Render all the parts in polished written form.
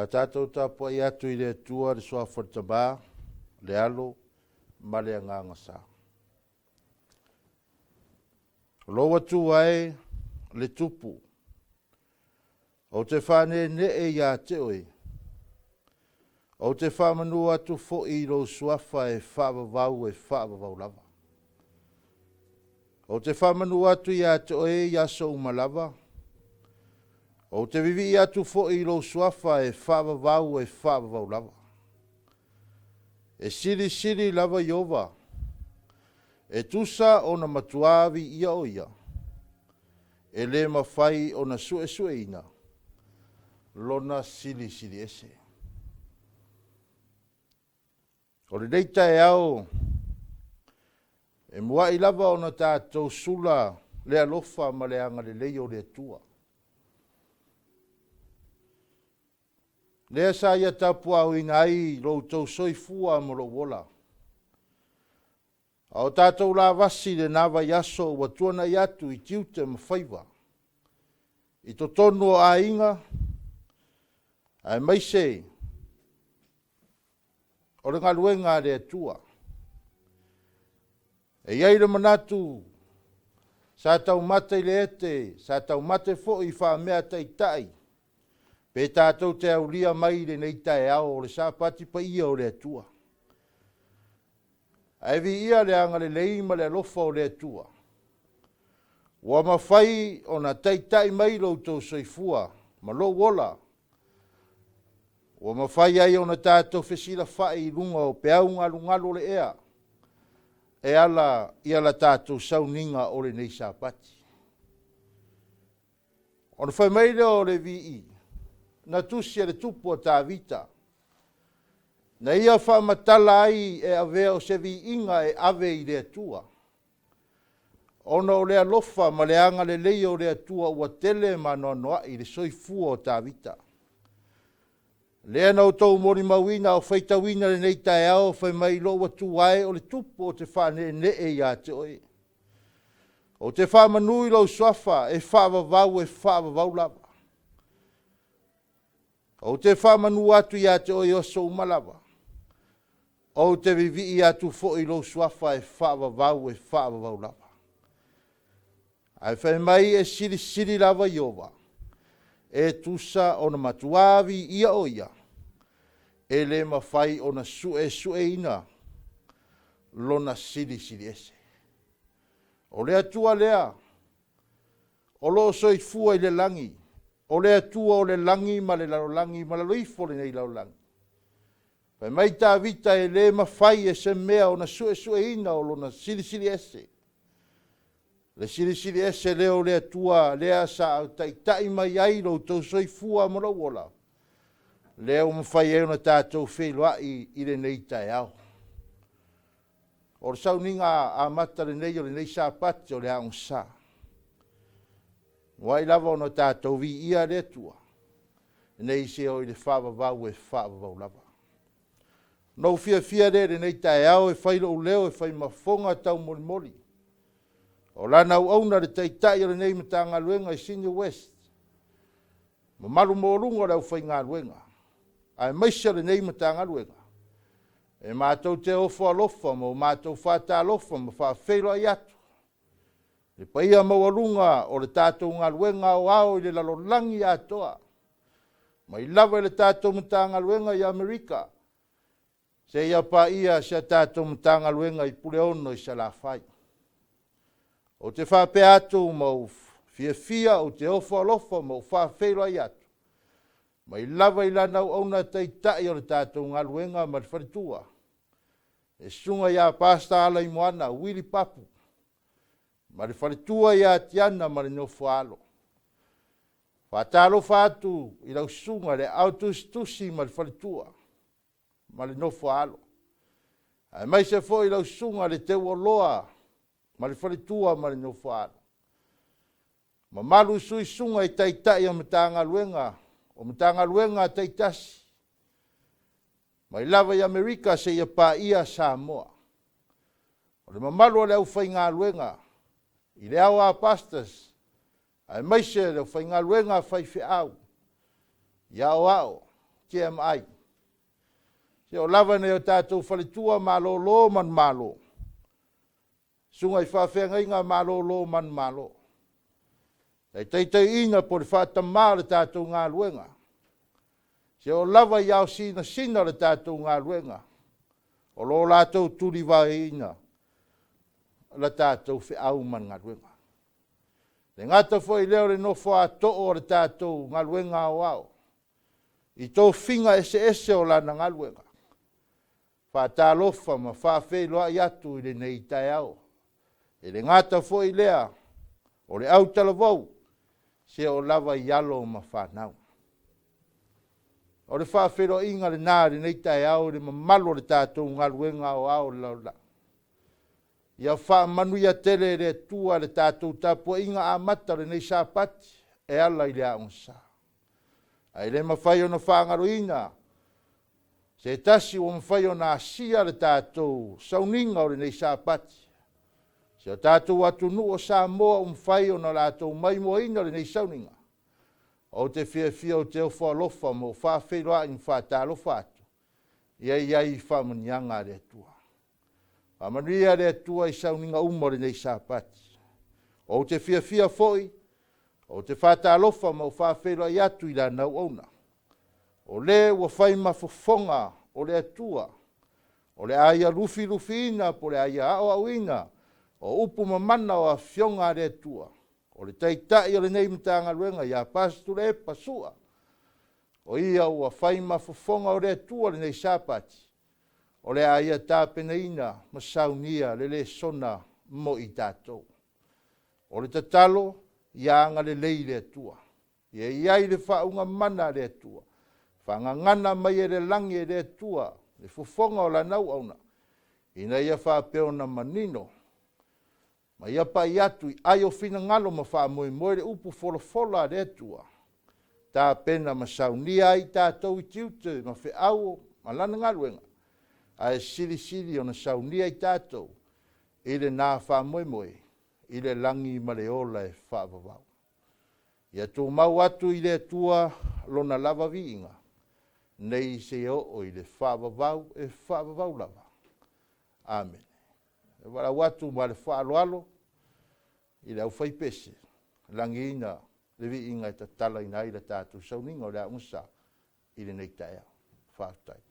A tatou tapuai atu i le Atua le Suafa o le Tama, le Alo ma le Agaga Sa. O lou Atua e, le Tupu, ou te faaneenee ia te oe, ou te faamanu atu foi i lou Suafa e faavavau e faavavau lava. Ou te faamanu atu ia te oe i aso uma lava, ou te vivii atu foi i lou Suafa e faavavau e faavavau lava. E silisili lava Ieova, e tusa ona matuā viia o ia, e le mafai ona suesueina lona silisili ese. O lenei taeao e muai lava ona tatou sula le alofa ma le agalelei o le Atua. Lea sa ia tapuaaoina ai lo outou soifua ma lou ola. A o tatou lavasi i lena vaiaso ua tuanai atu i tiute ma faiva, i totonu o aiga, aemaise o le galuega a le Atua. E i ai le manatu sa taumate i le ete, sa taumate foi faameataitai, pe tatou te aulia mai lenei taeao o le Sapati paia o le Atua. Ae viia le agalelei ma le alofa o le Atua, ua mafai ona taitai mai lo outou soifua ma lou ola, ua mafai ai ona tatou fesilafai i luga o peau galugalu o le ea, e ala i a tatou sauniga o lenei Sapati. Ona fai mai lea o le VE, na tusi e le tupu o Tavita, na ia faamatala ai e avea o se viiga e ave i le Atua, ona o le alofa ma le agalelei o le Atua ua tele ma anoanoai i le soifua o Tavita. Lea na outou molimauina o faitauina lenei taeao fai mai lou Atua e o le tupu ou te faaneenee ia te oe. Ou te faamanu i lou suafa e faavavau e faavavau lava. Ou te faamanu atu ia te oe i aso uma lava. Ou te vivii atu foi i lou suafa e faavavau e faavavau lava. Ae fai mai e silisili lava Ieova, e tusa ona matuā viia o ia, e le mafai ona suesueina lona silisili ese. O le Atua lea o lo o soifua i le lagi, o le Atua o le lagi ma le lalolagi ma lalo ifo o lenei lalolagi. Fai mai Tavita e le mafai e se mea ona suesueina o lona silisili ese. Le silisili ese lea o le Atua lea sa taitai mai ai lo outou soifua ma lou ola, lea ua mafai ai ona tatou feiloai i lenei taeao. O le sauniga amata lenei o lenei Sapati o le aogasa. Muai lava ona tatou viia le Atua, nei se o i le faavavau e faavavau lava. Na ou fiafia lea i lenei taeao e fai lou leo e fai ma fofoga taumolimoli. O lana auauna le taitai o lenei Matagaluega i Senior West, mamalu maualuga o le aufaigaluega, aemaise o lenei Matagaluega, e matou te ofo alofa ma o matou faatalofa ma faafeiloai atu le paia maualuga o le tatou galuega aoao i le lalolagi atoa, mai lava i le tatou Matagaluega i Amerika, seia paia si a tatou Matagaluega i Puleono i Salafai. Ou te faapea atu ma ou fiafia, ou te ofo alofa ma ou faafeiloai atu, mai lava i lana auauna taitai o le tatou galuega ma le faletua, le susuga ia Pastor Alaimoana Willie Papu, ma le faletua ia Tiana ma le nofo a alo. Faatalofa atu i lau susuga i le Aao Tusitusi ma le faletua ma le nofo a alo, aemaise foi lau susuga le Teuoloa ma le faletua ma le nofo a alo. Mamalu i suisuga i taitai o Matagaluega, o Matagaluega taitasi, mai lava i Amerika seia paia Samoa. O le mamalu o le aufaigaluega i le ao a pastors, aemaise le aufaigaluega a faifeau, i aoao, TMI. Seia oo lava ina i o tatou faletua malolo manumalo, susuga i faafeagaiga malolo manumalo, le taitaiina po o le faatama o le tatou galuega, seia oo lava i ao sinasina o le tatou galuega o lo o latou tulivaeina la tatou feau ma le galuega. E le gata foi i lea o le nofo a too o le tatou galuega aoao i tofiga eseese o lana galuega. Faatalofa ma faafeiloai atu i lenei taeao. E le gata foi i lea o le autalavou, seia oo lava i alo ma fanau. O le faafeiloaiga lena i lenei taeao i le mamalu o le tatou galuega aoao o le lalolagi. Ia faamanuia tele e le Atua le tatou tapuaiga amata o lenei Sapati e ala i le Aoga Sa. Ae le mafai ona faagaloina se tasi ua mafai ona asia le tatou sauniga o lenei Sapati, si o tatou atunuu o Samoa ua mafai ona latou maimoaina lenei sauniga. Ou te fiafia ou te ofo alofa ma ou faafeiloai ma faatalofa atu, ia i ai i faamanuiaga a le Atua. Faamanuia le Atua i sauniga uma o lenei Sapati. Ou te fiafia foi ou te faatalofa ma ou faafeiloai atu i lana auauna, o le ua fai ma fofoga o le Atua, o le a ia lufilufiina po o le a ia aoaoina o upu mamana o Afioga a le Atua, o le Taitai o lenei Matagaluega ia Pasitor Tuilaepa Sua, o ia ua fai ma fofoga o le Atua i lenei Sapati, o le a ia tapenaina ma saunia le lesona mo i tatou. O le tatalo, ia agalelei le Atua, ia i ai le faauuga mana a le Atua, faagagana mai e le lagi e le Atua le fofoga o lana auauna, ina ia faapea ona manino ma ia pai atu i ai o finagalo ma faamoemoe le upu folafola a le Atua, tapena ma saunia ai tatou i tiute ma feau ma lana galuega, ae silisili ona saunia i tatou i lena faamoemoe i le lagi ma le ola e faavavau. Ia tumau atu i le Atua lona lava viiga nei seia oo i le faavavau e faavavau lava. Amene. E valaau atu ma le faaaloalo i le aufaipese, lagiina le viiga e tatalaina ai le tatou sauniga o le Aoga Sa i lenei taeao. Faafetai.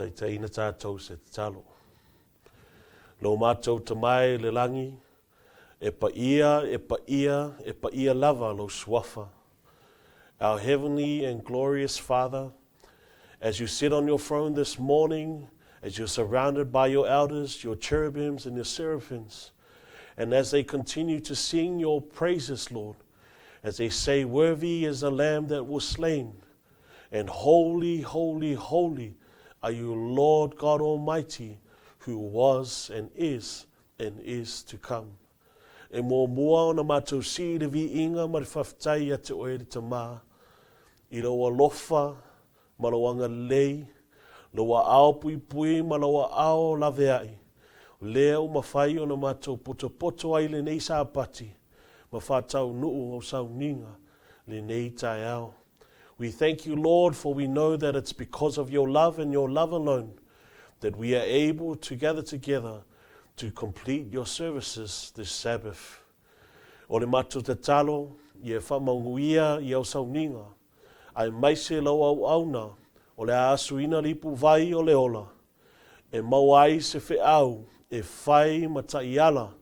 taitaiina tatou i se tatalo. Lo matou Tama e i le lagi, e paia, e paia, e paia lava lou suafa. Our heavenly and glorious Father, as you sit on your throne this morning, as you're surrounded by your elders, your cherubims and your seraphims, and as they continue to sing your praises, Lord, as they say, Worthy is the Lamb that was slain, and holy, holy, holy are you, Lord God Almighty, who was and is and is to come. E muamua ona matou sii le viiga ma le faafetai ia te oe le Tama, i lou alofa ma lou agalelei, lou aao puipui ma lou aao laveai, lea ua mafai ona matou potopoto ai lenei Sapati ma faataunuu au sauniga lenei taeao. We thank you, Lord, for we know that it's because of your love and your love alone that we are able to gather together to complete your services this Sabbath. O le matou tatalo, ia e faamaunuia i au sauniga, aemaise lau auauna o le a asuina le ipuvai o le ola, e maua ai se feau e fai ma taiala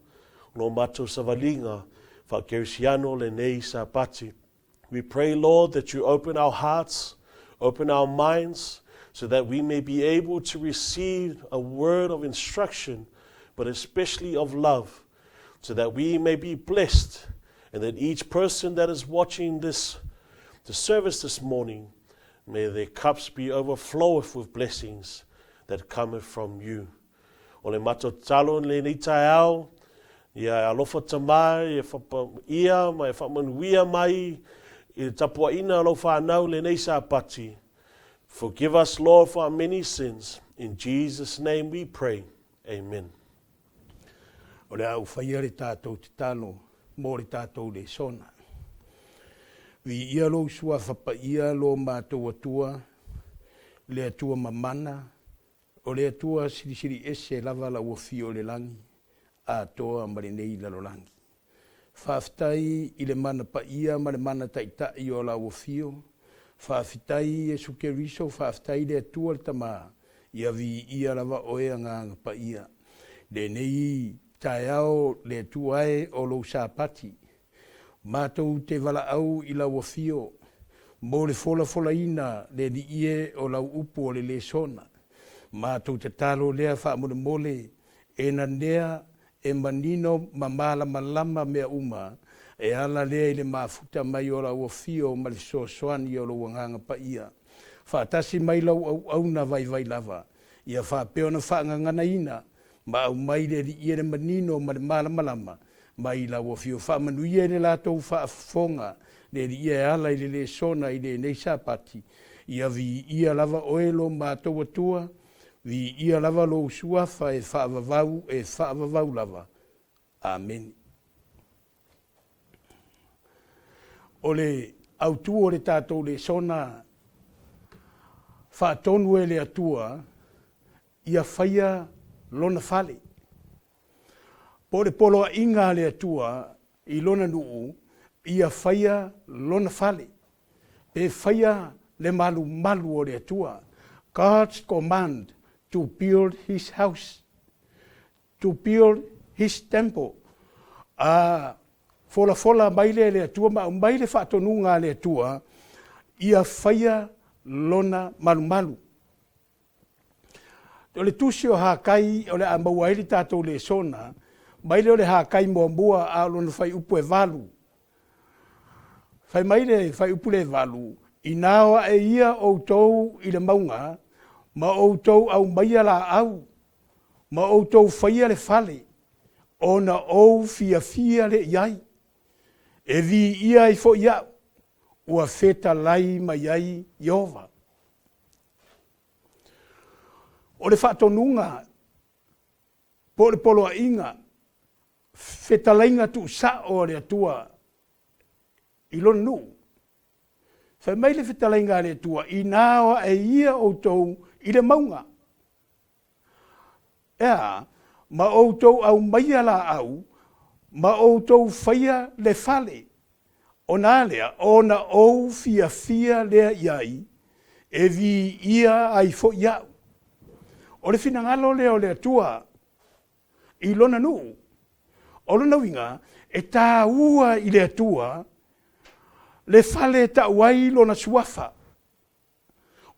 lo matou savaliga faakerisiano lenei Sapati. We pray, Lord, that you open our hearts, open our minds, so that we may be able to receive a word of instruction, but especially of love, so that we may be blessed, and that each person that is watching this the service this morning, may their cups be overfloweth with blessings that cometh from you. O le matou tatalo i lenei taeao, ia e alofa Tama e whapaia ma e whaamanuia mai i le tapuaina o lau whanau lenei Sapati. Forgive us, Lord, for our many sins. In Jesus' name we pray. Amen. O le a ou faia le tatou tatalo mo le tatou lesona. Viia lou suafa paia lo matou Atua, le Atua mamana, O le Atua silisili ese lava lau afio i le lagi atoa ma lenei lalolagi. Faafetai i le mana paia ma le mana taitai o lau afio. Faafetai Iesu Keriso, faafetai le Atua le Tama, ia viia lava oe Agaga Paia. Lenei taeao le Atua e o lou Sapati, Matou te valaau i lau afio mo le folafolaina le Alii e o lau upu o le lesona. Matou tatalo lea faamolemole e nanea e manino ma malamalama mea uma e ala lea i le mafuta mai o lau afio ma le fesoasoani o lou Agaga Paia. Faatasi mai lau auauna vaivai lava, ia faapea ona faagaganaina ma aumai le Alii e le manino ma le malamalama mai lau Afio. Faamanuia i le latou faafofoga, le Alii e ala i le lesona i lenei Sapati. Ia viia lava oe lo matou Atua, viia lava lou Suafa e faavavau, e faavavau lava. Amene. O le autu o le tatou lesona, faatonu e le Atua ia faia lona fale. Po o le poloaiga a le Atua i lona nuu, ia faia lona fale. Pe faia le malumalu o le Atua. God's command to build his house. To build his temple. A folafola mai lea e le Atua ma aumai le faatonuga a le Atua, ia faia lona malumalu. O le tusi o Hakai o le a maua ai le tatou lesona, mai lea o le Hakai muamua a o lona fuaiupu e 8. Fai mai le fuaiupu lea e 8, Inā o aʻe ia outou i le mauga, ma outou aumaia laau, ma outou faia le fale, ona ou fiafia lea i ai, e viia ai foi aʻu, ua fetalai mai ai Ieova. O le faatonuga po o le poloaiga, fetalaiga tuusao a le Atua i lona nuu. Fai mai le fetalaiga a le Atua, inā o ae ia outou i le mauga. E a, ma outou aumaia laau, ma outou faia le fale. Ona a lea, ona ou fiafia lea i ai, e viia ai foi aʻu. O le finagalo lea o le Atua i lona nuu. O lona uiga, e taua i le Atua le fale e tau ai lona suafa.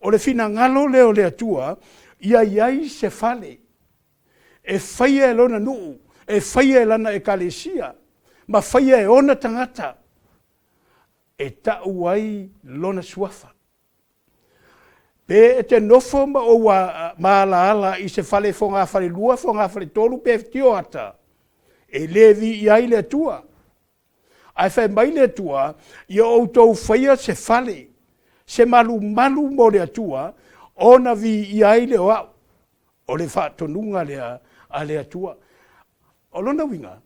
O le finagalo lea o le Atua ia i ai se fale e faia e lona nuu, e faia e lana ekalesia, ma faia e ona tagata e tau ai lona suafa. Pe e te nofo ma ou maalaala i se fale fogafalelua, fogafaletolu pe tioata, e le viia ai le Atua. Ae fai mai le Atua, ia outou faia se fale, se malumalu mo le Atua, ona viia ai lea o au. O le faatonuga lea a le Atua. O lona uiga,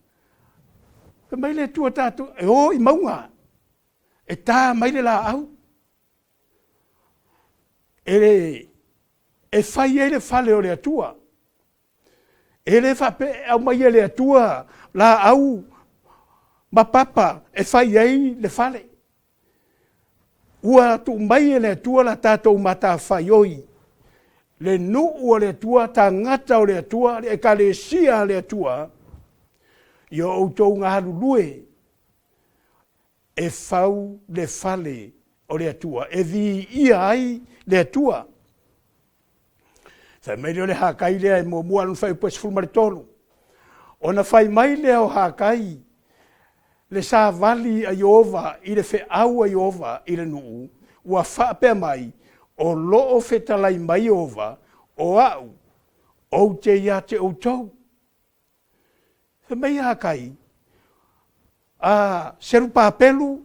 fai mai le Atua tatou, e o i mauga, e ta mai le laau, e, e fai ai le fale o le Atua. E le faapea e aumai e le Atua laau ma papa e fai ai le fale. Ua tuu mai e le Atua la tatou matafaioi, le nuu o le Atua, tagata o le Atua, le ekalesia a le Atua, ia outou galulue e fau le fale o le Atua, e viia ai le Atua. Fai mai lea o le Hakai lea e muamua lona fuaiupu e 13. Ona fai mai lea o Hakai, le savali a Ieova i le feau a Ieova i le nuu, ua faapea mai, o lo o fetalai mai Ieova, o au, ou te ia te outou. Fai mai Hakai, a Serupapelu,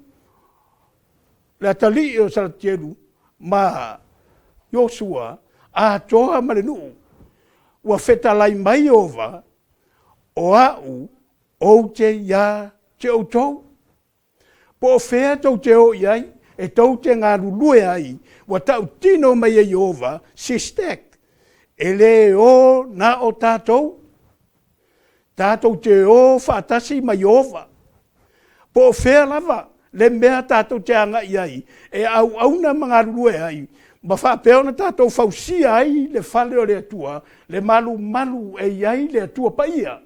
le atalii o Salatielu, ma Iosua, atoa ma le nuu, ua fetalai mai Ieova, o au ou te iā te outou. Po o fea tou te o i ai, e tou te galulue ai, ua tautino mai e Ieova, Sistek, e lē o na o tatou, tatou te o faatasi ma Ieova. Po o fea lava le mea tatou te agai ai, e auauna ma galulue ai, ma faapea ona tatou fausia ai le fale o le Atua, le malumalu e i ai le Atua Paia.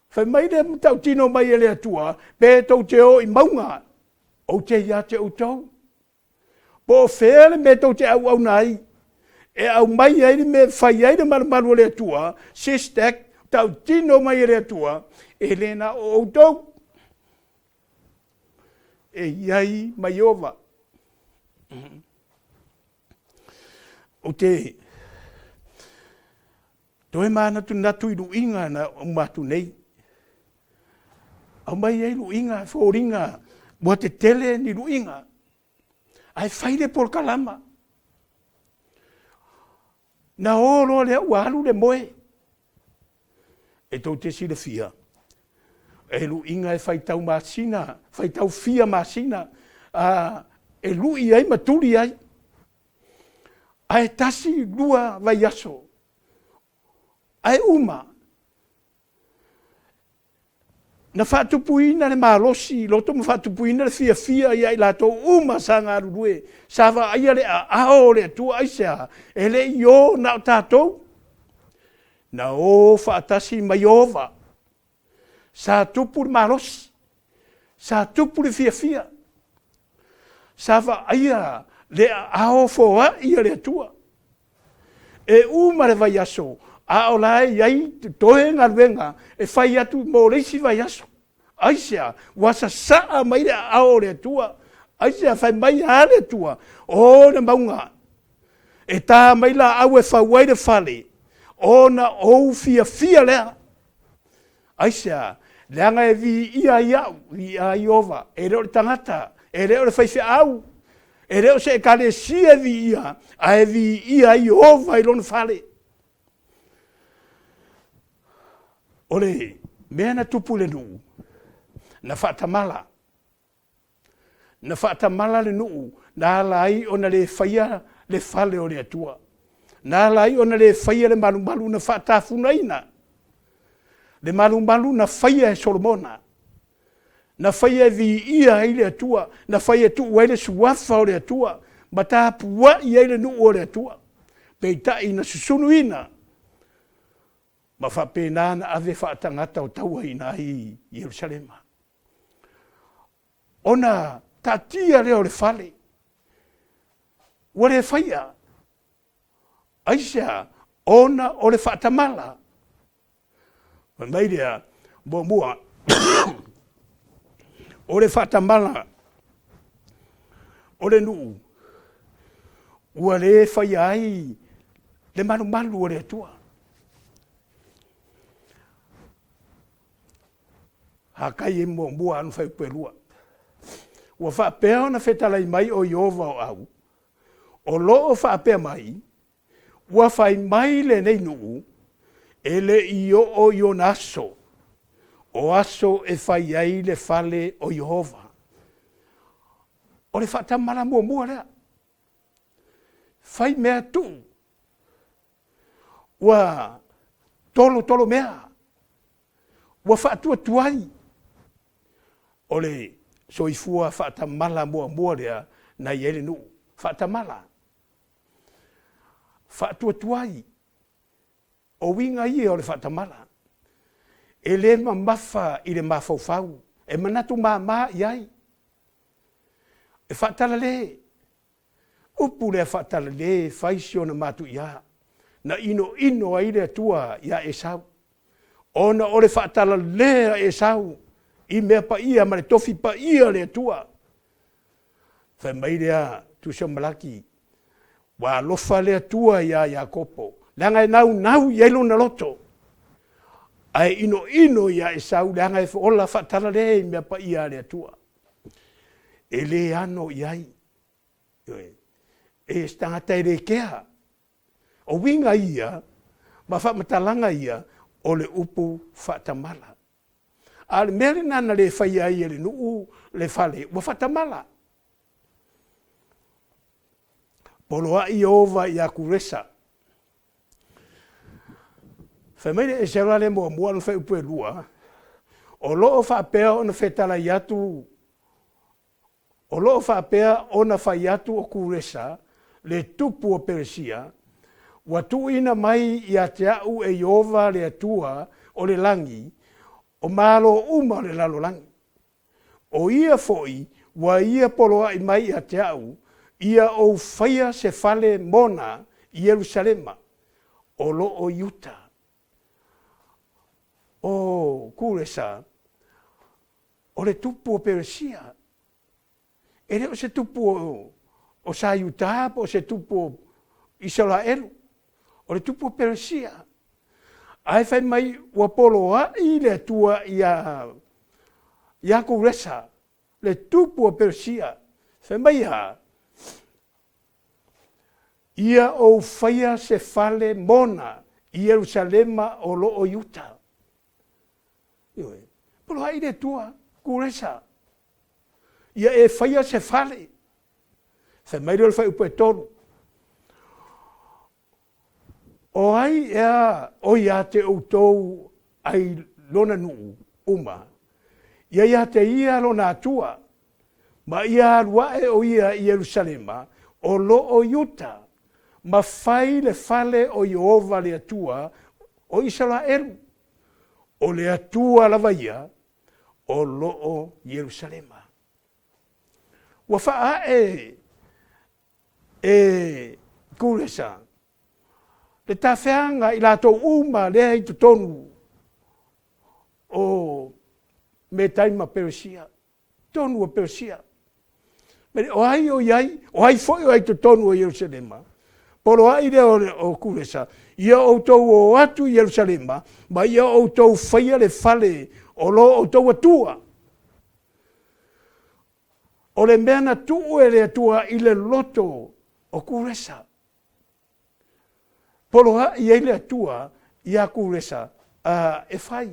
Fai mai le tautino mai e le Atua, pe tou te o i mauga, ou te ia te outou. Po o fea le mea tou te auauna ai, e aumai ai le mea e fai ai le malumalu o le Atua, Sistek, tautino mai e le Atua, e le na o outou. E i ai ma Ieova. Ou te toe manatunatu i luiga na uma atu nei. Aumai ai luiga, foliga, ua tetele ni luiga. Ae fai le polokalama. Na o loa lea ua alu le moe. E tou te silafia, e luiga e faitau masina, faitau fia masina, a, e lui ai ma tuli ai. Ae tasi, lua vaiaso, ae uma. Na faatupuina le malosi i loto ma faatupuina le fiafia ia i latou uma sa galulue, sa vaaia le aao o le Atua. Aisea? E le i o na o tatou, na o faatasi ma Ieova. Sa tupu le malosi, sa tupu le fiafia, sa vaaia le aao foai a le Atua. E uma le vaiaso, a o la e i ai toe galuega e fai atu mo le isi vaiaso. Aisea? Ua sasaa mai le aao o le Atua. Aisea? Fai mai a le Atua, o le mauga, e tā mai laau e fau ai le fale, ona ou fiafia lea. Aisea? Leaga e viia ai au, viia ai Ieova, e le o le tagata, e le o le faifeau, e le o se ekalesia e viia, ae viia ai Ieova i lona fale. O le mea na tupu i le nuu, na faatamala. Na faatamala le nuu na ala ai ona le faia le fale o le Atua. Na ala ai ona le faia le malumalu na faatafunaina. Le malumalu na faia e Solomona. Na faia e viia ai le Atua, na faia e tuu ai le suafa o le Atua, ma tapuai ai le nuu o le Atua. Peitai na susunuina ma faapena na ave faatagata o taua i ina i Ierusalema. Ona taatia lea o le fale, ua le faia. Aisea? Ona o le faatamala. Fai mai lea, muamua, o le faatamala o le nuu ua le faia ai le malumalu o le Atua. Hakai e muamua anu fai upelua. Ua faapea ona fetalai mai o Iova o au, o lo o faapea mai, Ua fai mai lenei nuu, e le i oo i ona aso, o aso e fai ai le fale o Iehova. O le faatamala muamua lea. Fai mea tuu. Ua tolotolo mea. Ua faatuatuai. O le soifua faatamala muamua lea na i ai le nuu. Faatamala. Faatuatuai, o uiga ia o le faatamala. E le mamafa i le mafaufau, e manatu mama i ai. E faatalale, upu lea faatalale e fai si ona matuia, na inoino ai le Atua iā Esau, ona o le faatalale a Esau i mea paia ma le tofi paia o le Atua. Fai mai lea Tusi o Malaki, ua alofa le Atua iā Iakopo, leaga e naunau i ai lona loto, ae inoino iā Esau, leaga e ola faatalale i mea paia a le Atua. E le ano i ai. E se tagata e le kea. O uiga ia ma faamatalaga ia o le upu faatamala. A o le mea lena na le faia ai e le nuu le fale, ua faatamala. Poloai Ieova ia Kuresa. Fai mai le Esera lea muamua lona fuaiupu e 2, o lo o faapea ona fetalai atu O lo o faapea ona fai atu o Kuresa, le tupu o Peresia, ua tuuina mai ia te a'u e Ieova le Atua o le lagi, o malo uma o le lalolagi. O ia foi ua ia poloa'i mai ia te a'u, ia ou faia se fale mona i Ierusalema, o lo o i uta. O Kuresa, O le tupu o Peresia, e le o se tupu o sa Iuta po o se tupu o Isaraelu, o le tupu o Peresia. Ae fai mai ua poloai le Atua ia ia Kuresa, le tupu o Peresia, fai mai a, ia ou faia se fale mona i Ierusalema o lo o i uta. Ioe. Poloai le Atua, Kuresa, ia e faia se fale. Fai mai lea o le fuaiupu e 3. O ai ea o ia te outou ai lona nuu uma, ia ia te ia lona Atua, ma ia alu ae o ia i Ierusalema, o lo o Iuta, ma fai le fale o Ieova le Atua o Isaraelu, o le Atua lava ia o lo o Ierusalema. Ua faaee e Kuresa le tafeaga i latou uma lea i totonu o Metai ma Peresia. Totonu o Peresia. O ai o i ai, o ai foi o ai i totonu o Ierusalema, poloai lea o Kuresa, ia outou o atu i Ierusalema, ma ia outou faia le fale o lo outou Atua. O le mea na tuu e le Atua i le loto o Kuresa. Poloai ai le Atua ia Kuresa e fai.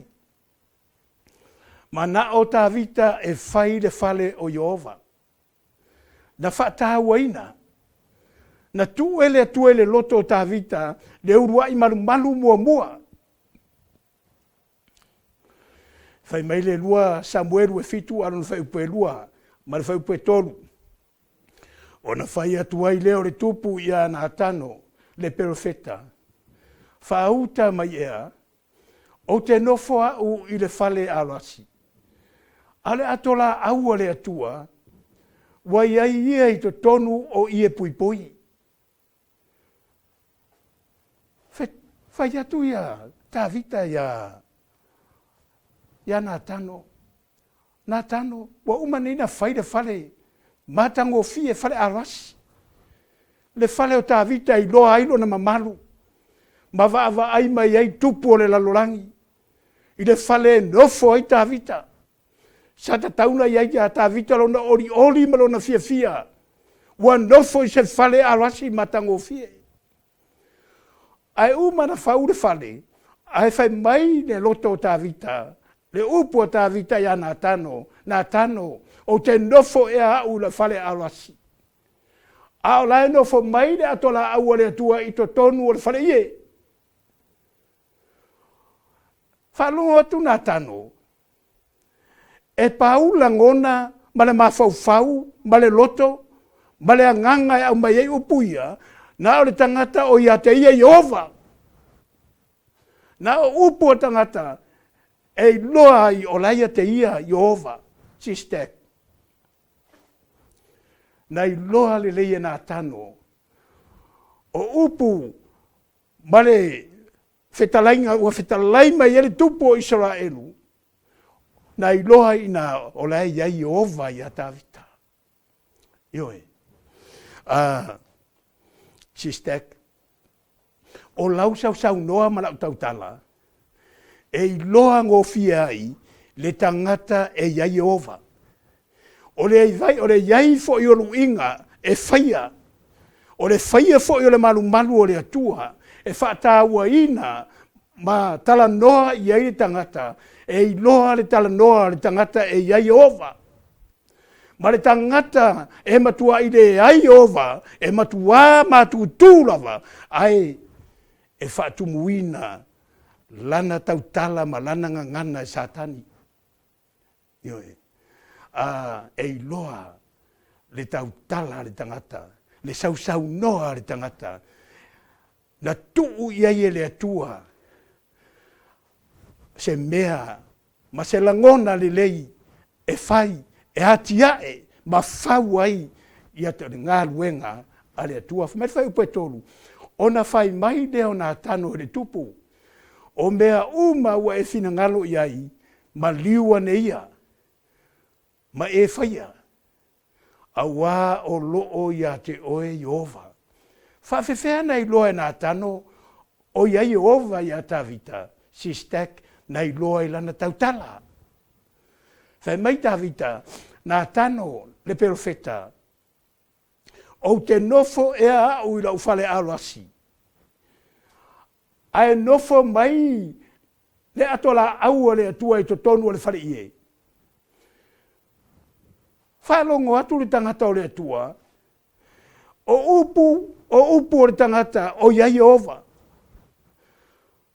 Mana'o Tavita e fai le fale o Ieova. Na faatauaina, na tuu e le Atua i le loto o Tavita le uluai malumalu muamua. Fai mai le 2 Samuelu e 7 a lona fuaiupu e 2 ma le fuaiupu e 3. Ona fai atu ai lea o le tupu ia Natano. le perofeta, Faauta mai ea, ou te nofo au i le fale aloasi, a o le ato laau a le Atua ua i ai ia i totonu o ie puipui. Fai atu ia Tavita ia ia Natano, Natano, ua uma nei na fai le fale matagofie, fale aloasi, le fale o Tavita e iloa ai lona mamalu ma vaavaai mai ai tupu o le lalolagi i le fale e nofo ai Tavita. Sa tatau ona i ai ia Tavita lona olioli ma lona fiafia, ua nofo i se fale aloasi matagofie. Ae uma na fau le fale, ae fai mai le loto o Tavita, le upu a Tavita ia Natano, Natano, ou te nofo ea au i le fale aloasi, a o la e nofo mai le ato laau a le Atua i totonu o le faleie. Faalogo atu Natano, E pau lagona ma le mafaufau ma le loto ma le agaga e aumai ai upu ia, na o le tagata o ia te ia Ieova. Na o upu a tagata e iloa ai o la ia te ia Ieova. Sistek. Na iloa lelei e Natano o upu ma le fetalaiga ua fetalai mai ai le tupu o Isaraelu, na iloa ina o la e i ai Ieova ia Tavita. Ioe. Sistek, o lau sausaunoa ma lau tautala, e iloa gofie ai le tagata e i ai Ieova. O le o le i ai foi o luiga e faia, o le faia foi o le malumalu o le Atua e faatauaina ma talanoa i ai le tagata, e iloa le talanoa a le tagata e i ai Ieova. Ma le tagata e matuai leai Ieova, e matuā matutu lava, ae e faatumuina lana tautala ma lana gagana e Satani. Ioe. A e iloa le tautala a le tagata, le sausaunoa a le tagata, na tuu i ai e le Atua se mea ma se lagona lelei e fai, e atiae ma fau ai ia le galuega a le Atua. Fai mai le fuaiupu e 3, ona fai mai lea o Natano e le tupu, o mea uma ua e finagalo i ai, maliu ane ia, ma e faia, auā o lo o iā te oe Ieova. Faafefea na iloa e Natano o i ai Ieova iā Tavita, Sistek na iloa i lana tautala. Fai mai Tavita, Natano le perofeta, Ou te nofo ea au i lou fale aloasi, ae nofo mai le ato laau a le Atua i totonu o le faleie. Faalogo atu le tagata o le Atua, o upu, o upu o le tagata o i ai Ieova.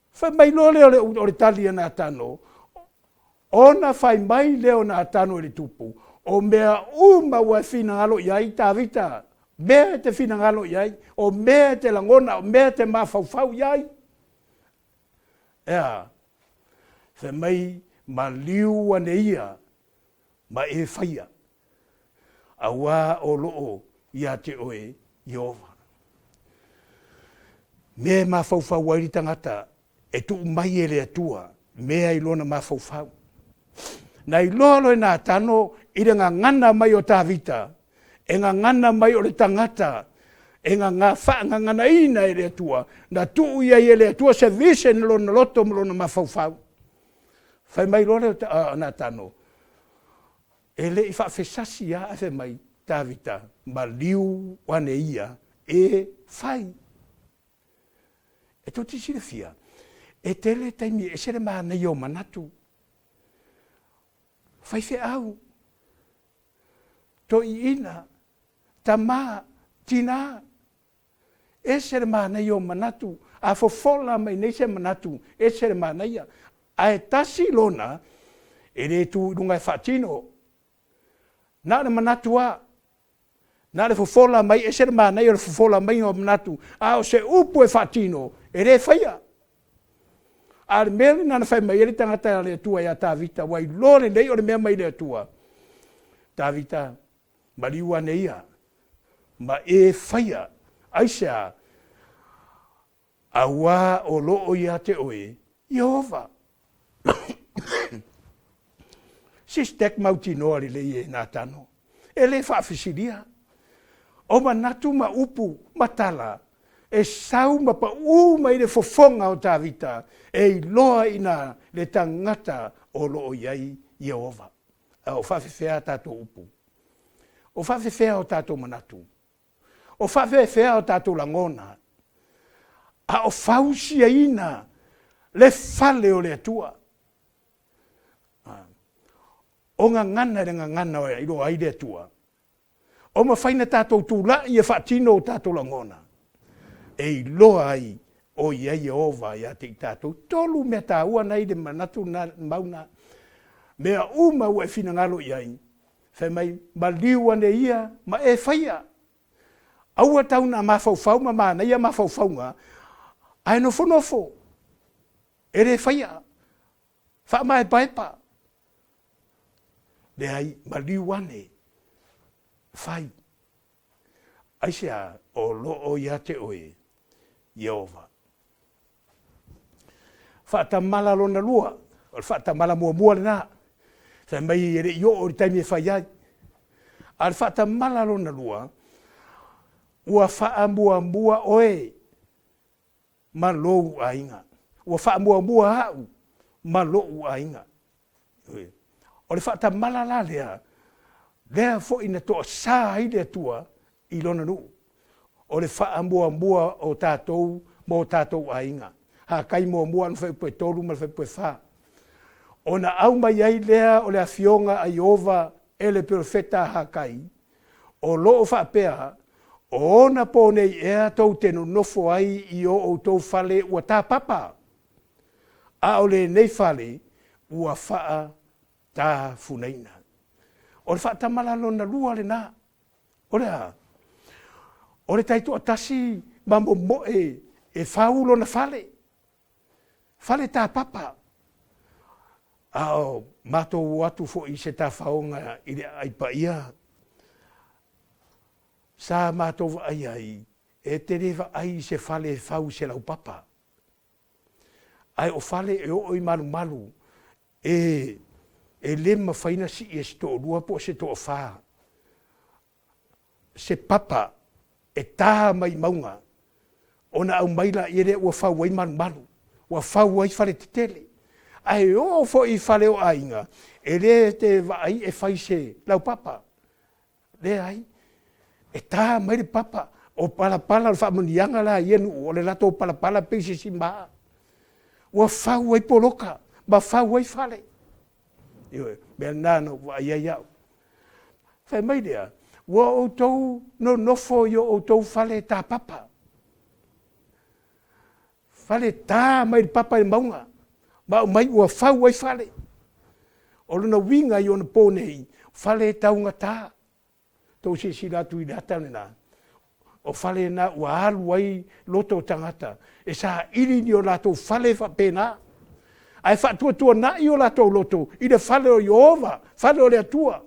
Fai mai loa lea o le tali a Natano, ona fai mai lea o Natano i le tupu, o mea uma ua e finagalo i ai, Tavita, mea e te finagalo i ai, o mea e te lagona, o mea e te mafaufau i ai. Ea, fai mai, maliu ane ia ma e faia, auā o lo o iā te oe Ieova. Mea e mafaufau ai le tagata e tuu mai e le Atua mea i lona mafaufau. Na iloa loa e Natano i le gagana mai o Tavita, e gagana mai o le tagata e gaga faagaganaina e le Atua, na tuu i ai e le Atua se vision i lona loto ma lona mafaufau. Fai mai loa lea o Natano, e le i faafesasi lava ae fai mai, Tavita, maliu ane ia e fai. E tou te silafia, e tele taimi e ese le manaia o manatu. Faifeau, toeaiina, tama, tina, Ese le manaia o manatu, a fofola mai nei se manatu, ese le manaia. Ae tasi lona, e le tu i luga e faatino. Na o le manatu lava. Na o le fofola mai, ese le manaia o le fofola maiga o manatu, a o se upu e faatino, e le faia. A o le mea lena na fai mai ai le tagata a le Atua ia Tavita, ua iloa lelei o le mea mai le Atua, Tavita, maliu ane ia, ma e faia, aisea? Auā o lo o ia te oe Ieova. Se stack mautinoa lelei e Natano, e le faafesilia. O manatu ma upu ma tala e sau ma paʻū mai le fofoga o Tavita e iloa ina le tagata o lo o i ai Ieova. A o faafefea a tatou upu? O faafefea o tatou manatu? O faafefea o tatou lagona? A o fausiaina le fale o le Atua. O gagana i le gagana e iloa ai le Atua. O mafai na tatou tulai e faatino o tatou lagona e iloa ai o i ai Ieova ia te i tatou. Tolu mea taua na i le manatu na mau na. Mea uma ua e finagalo i ai, Fai mai, maliu ane ia ma e faia. Aua tau na mafaufau ma manaia mafaufauga, ae nofonofo, e le faia, faamaepaepa. Leai, maliu ane, fai. Aisea? O lo o ia te oe Ieova. Faatamala lona lua, o le faatamala muamua lena. Fai mai e le i oo i le taimi e fai ai. A o le faatamala lona lua, ua faamuamua oe ma lou aiga. Ua faamuamua au ma lou aiga. O le faatamala la lea, lea foi na toasa ai le Atua i lona nuu. O le faamuamua o tatou ma o tatou aiga. Hakai muamua le fuaiupu e 3 ma le fuaiupu e 4. Ona aumai ai lea o le afioga a Ieova e le perofeta a Hakai, o lo o faapea, O ona po nei ea tou te nonofo ai i o outou fale ua tapapa, a o lenei fale ua faatafunaina. O le faatamala lona lua lena. O le a? O le taitoatasi ma momoe e fau lona fale, fale tapapa. A o matou o atu foi i se tafaoga i le aai paia, sa matou vaai ai, e te le vaai i se fale e fau i se laupapa. Ae o fale e oo i malumalu, e, e le mafai na sii e se toalua po o se toafa se papa e tā mai mauga ona aumai laia lea ua fau ai malumalu, ua fau ai fale tetele. Ae oo foi i fale o aiga, e le te vaai e fai se laupapa. Leai, e tā mai le papa, o palapala o le faamanuiaga la ia nuu, o le latou palapala pei se sima. Ua fau ai poloka ma fau ai fale. Ioe, mea lena na ou vaai ai au. Fai mai lea, ua outou nonofo i o outou fale tapapa. Fale tā mai le papa i le mauga, ma aumai ua fau ai fale. O lona uiga i ona po nei, fale taugata. Tou silasila atu i le ata lena, o fale na ua alu ai loto o tagata e saili ni o latou fale faapena, ae faatuatuanai o latou loto i le fale o Ieova, fale o le Atua.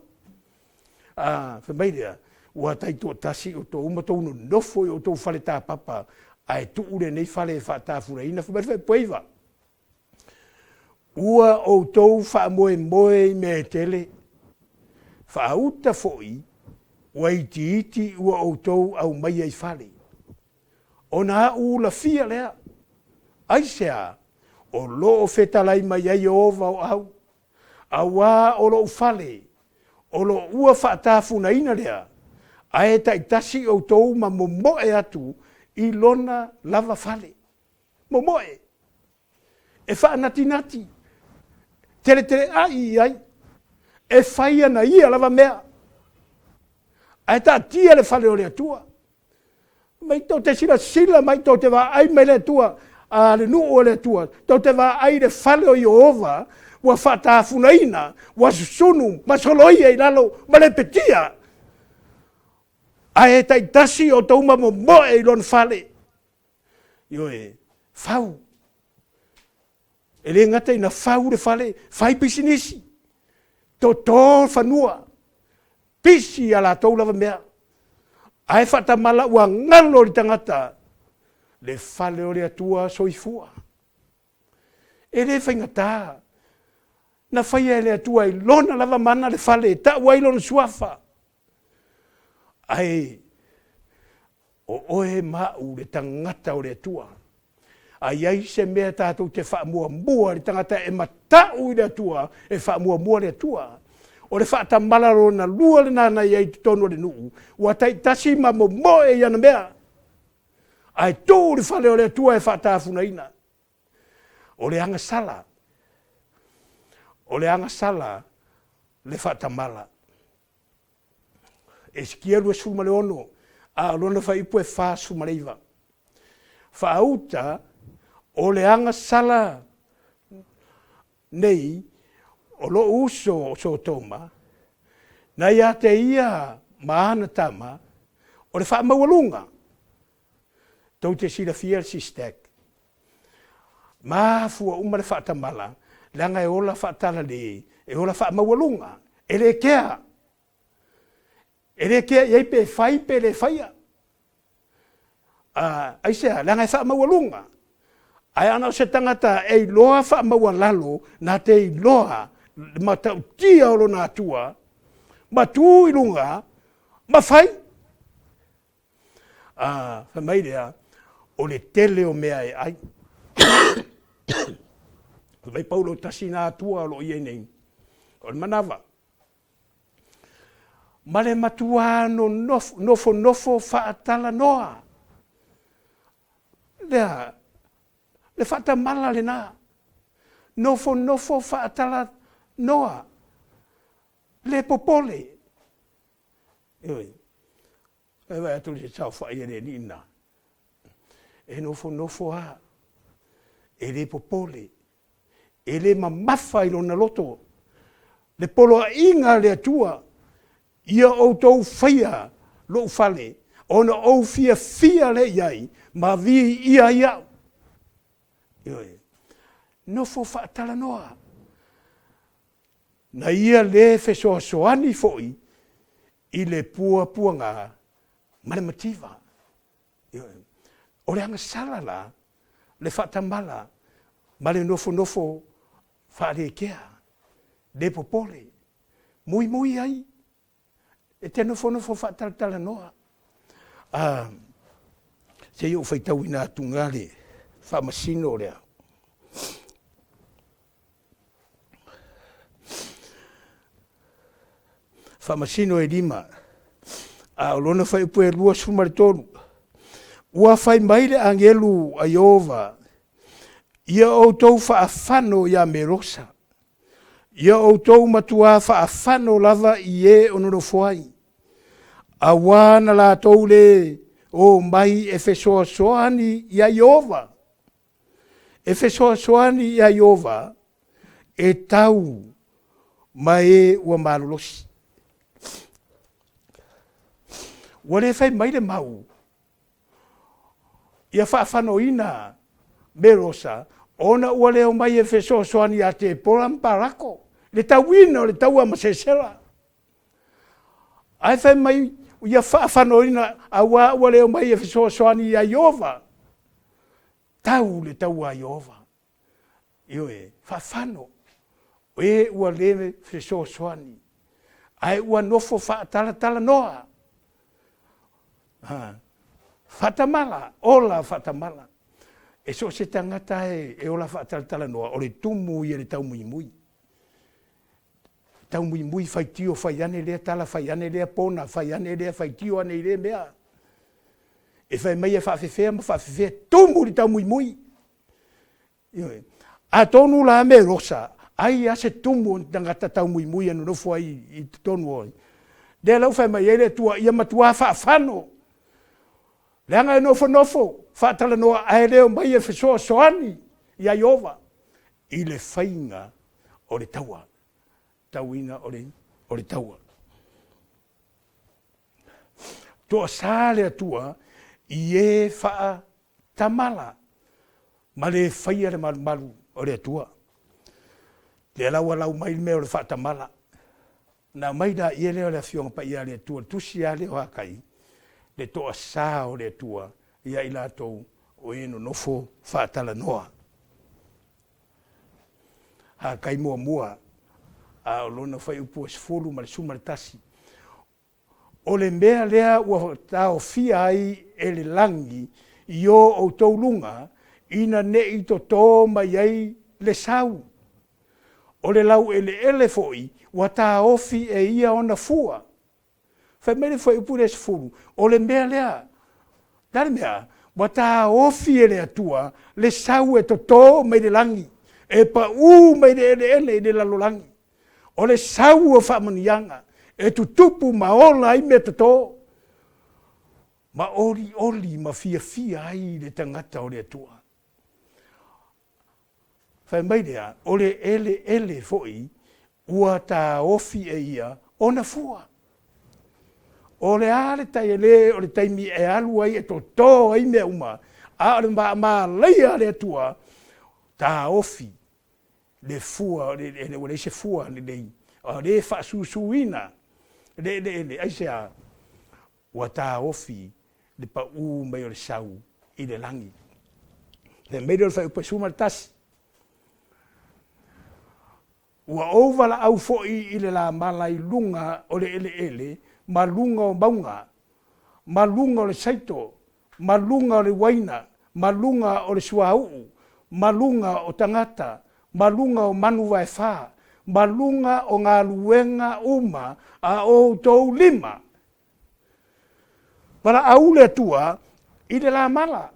A, fai mai lea, ua taitoatasi outou ma tou nonofo i outou fale tapapa, ae tuu lenei fale e faatafulaina. Fai mai le faaipoiva, Ua outou faamoemoe i mea e tele, faauta foi ua itiiti ua outou aumaia i fale. Ona aʻu ulafia lea, aisea o lo o fetalai mai ai Ieova o au, auā o loʻu fale, o lo ua faatafunaina lea, ae taitasi outou ma momoe atu i lona lava fale. Momoe, e faanatinati, teleteleai i ai, e fai ana ia lava mea, ae taatia le fale o le Atua. Mai tou te silasila mai, tou te vaai mai le Atua, a le nuu o le Atua, tou te vaai i le fale o Ieova, ua faatafunaina, ua susunu ma soloia i lalo ma lepetia. Ae e taitasi outou ma momoe i lona fale. Ioe, fau. E le gata ina fau le fale, fai pisinisi, toto fanua, pisi a latou lava mea. Ae faatamala ua galo le tagata le fale o le Atua soifua. E le faigata na faia e le Atua i lona lava mana le fale e tau ai lona suafa. Ae o oe ma au le tagata o le Atua. A i ai se mea tatou te faamuamua le tagata e mata'u i le Atua, e faamuamua le Atua. O le faatamala lona lua lena na i ai i totonu o le nuu, ua taitasi ma momoe i ana mea, ae tuu le fale o le Atua e faatafunaina. O le agasala, o le agasala le faatamala. Esikia 26, a o lona fuaiupu e 49. Faauta o le agasala nei o lo'u uso o Sotoma, na ia te ia ma ana tama, o le faamaualuga. Tou te silafia le SISTEC. Mafua uma le faatamala, leaga e ola faatalale, e ola faamaualuga, e le kea. E le kea i ai pe fai pe le faia. Aisea? Leaga e faamaualuga. Ae ana o se tagata e iloa faamaualalo, na te iloa le matautia o lona Atua, ma tu i luga, ma fai. Fai mai lea, o le tele o mea e ai. Fai mai Paulo, tasi na Atua o lo o i ai nei, o le manava. Ma le matuā nofonofo faatalanoa. Lea, le faatamala lena. Nofonofo faatalanoa. Le popole. Ioe. E vaai atu i le saofai a le alii lena. E nofonofo lava, e le popole, e le mamafa i lona loto le poloaiga a le Atua, ia outou faia lou fale, ona ou fiafia lea i ai, ma viia ai au. Ioe. Nofo faatalanoa. Na ia le fesoasoani foi i le puapuaga ma le mativa. O le agasala la, le faatamala ma le nofonofo faalekea, le popole, muimui ai, e te nofonofo faatalatalanoa. Se i ou faitauina atu nga le faamasino lea. Faamasino e 5, a o lona fuaiupu e 23. Ua fai mai le agelu a Ieova, ia outou faafano ia Merosa, ia outou matuā faafano lava i e o nonofo ai, auā na latou le o mai e fesoasoani iā Ieova, e fesoasoani iā Ieova e tau ma e ua malolosi. Ua le fai mai le mau ia faafanoina Merosa ona ua le omai e fesoasoani ia Tepora ma Parako le tauina o le taua ma Sesera. Ae fai mai ia faafanoina auā ua le omai e fesoasoani ia Ieova. Tau le taua a Ieova. Ioe, faafano. O e ua le fesoasoani, ae ua nofo faatalatalanoa. Ha. Faatamala, ola faatamala. E so o se tagata e, e ola faatalatalanoa, o le tumu ia le taumuimui. Taumuimui faitio fai ane lea tala fai ane lea pona fai ane lea faitio ane i lea mea. E fai mai e faafefea ma faafefea tumu le taumuimui. Ioe. Atonu la me rosa, ai a se tumu o tagata taumuimui e nonofo ai i totonu o ai. Lea la ua fai mai ai le Atua, ia matuā faafano. Leaga e nofonofo, faatalanoa ae le omai e fesoasoani ia Ieova i le faiga o le taua, tauina o le, o le taua. Toasā le Atua i e faatamala ma le faia le malumalu o le Atua. Lea la ua lau mai le mea o le faatamala. Ona aumai laia lea o le Afioga Paia a le Atua, le tusi lava lea o Hakai, le toasā o le Atua ia i latou o e nonofo faatalanoa. Hakai muamua, a o lona fuaiupu e 11. O le mea lea ua taofia ai e le lagi i o outou luga, ina ne i totō mai ai le sau. O le laueleele foi ua taofi e ia ona fua. Fai mai le fuaiupu lea 10, o le mea lea, le a le mea? Ua taofi e le Atua le sau e totō mai le lagi, e paū mai le eleele i le lalolagi. O le sau o faamanuiaga e tutupu ma ola ai mea totō, ma olioli ma fiafia ai le tagata o le Atua. Fai mai lea, o le eleele foi ua taofi e ia ona fua. O le a le tai, e le o le taimi e alu ai e totō ai mea uma, a o le maalaia a le Atua, taofi le fua, ua leai se fua lelei, a o lea e faasusuina le eleele, aisea? Ua taofi le paū mai o le sau i le lagi. Fai mai lea o le fuaiupu e 11, Ua ou valaau foi i le lamala i luga o le eleele ma luga o mauga, ma luga o le saito, ma luga o le uaina, ma luga o le suauu, ma luga o tagata, ma luga o manu vaefā, ma luga o galuega uma a outou lima. Valaau le Atua i le lamala.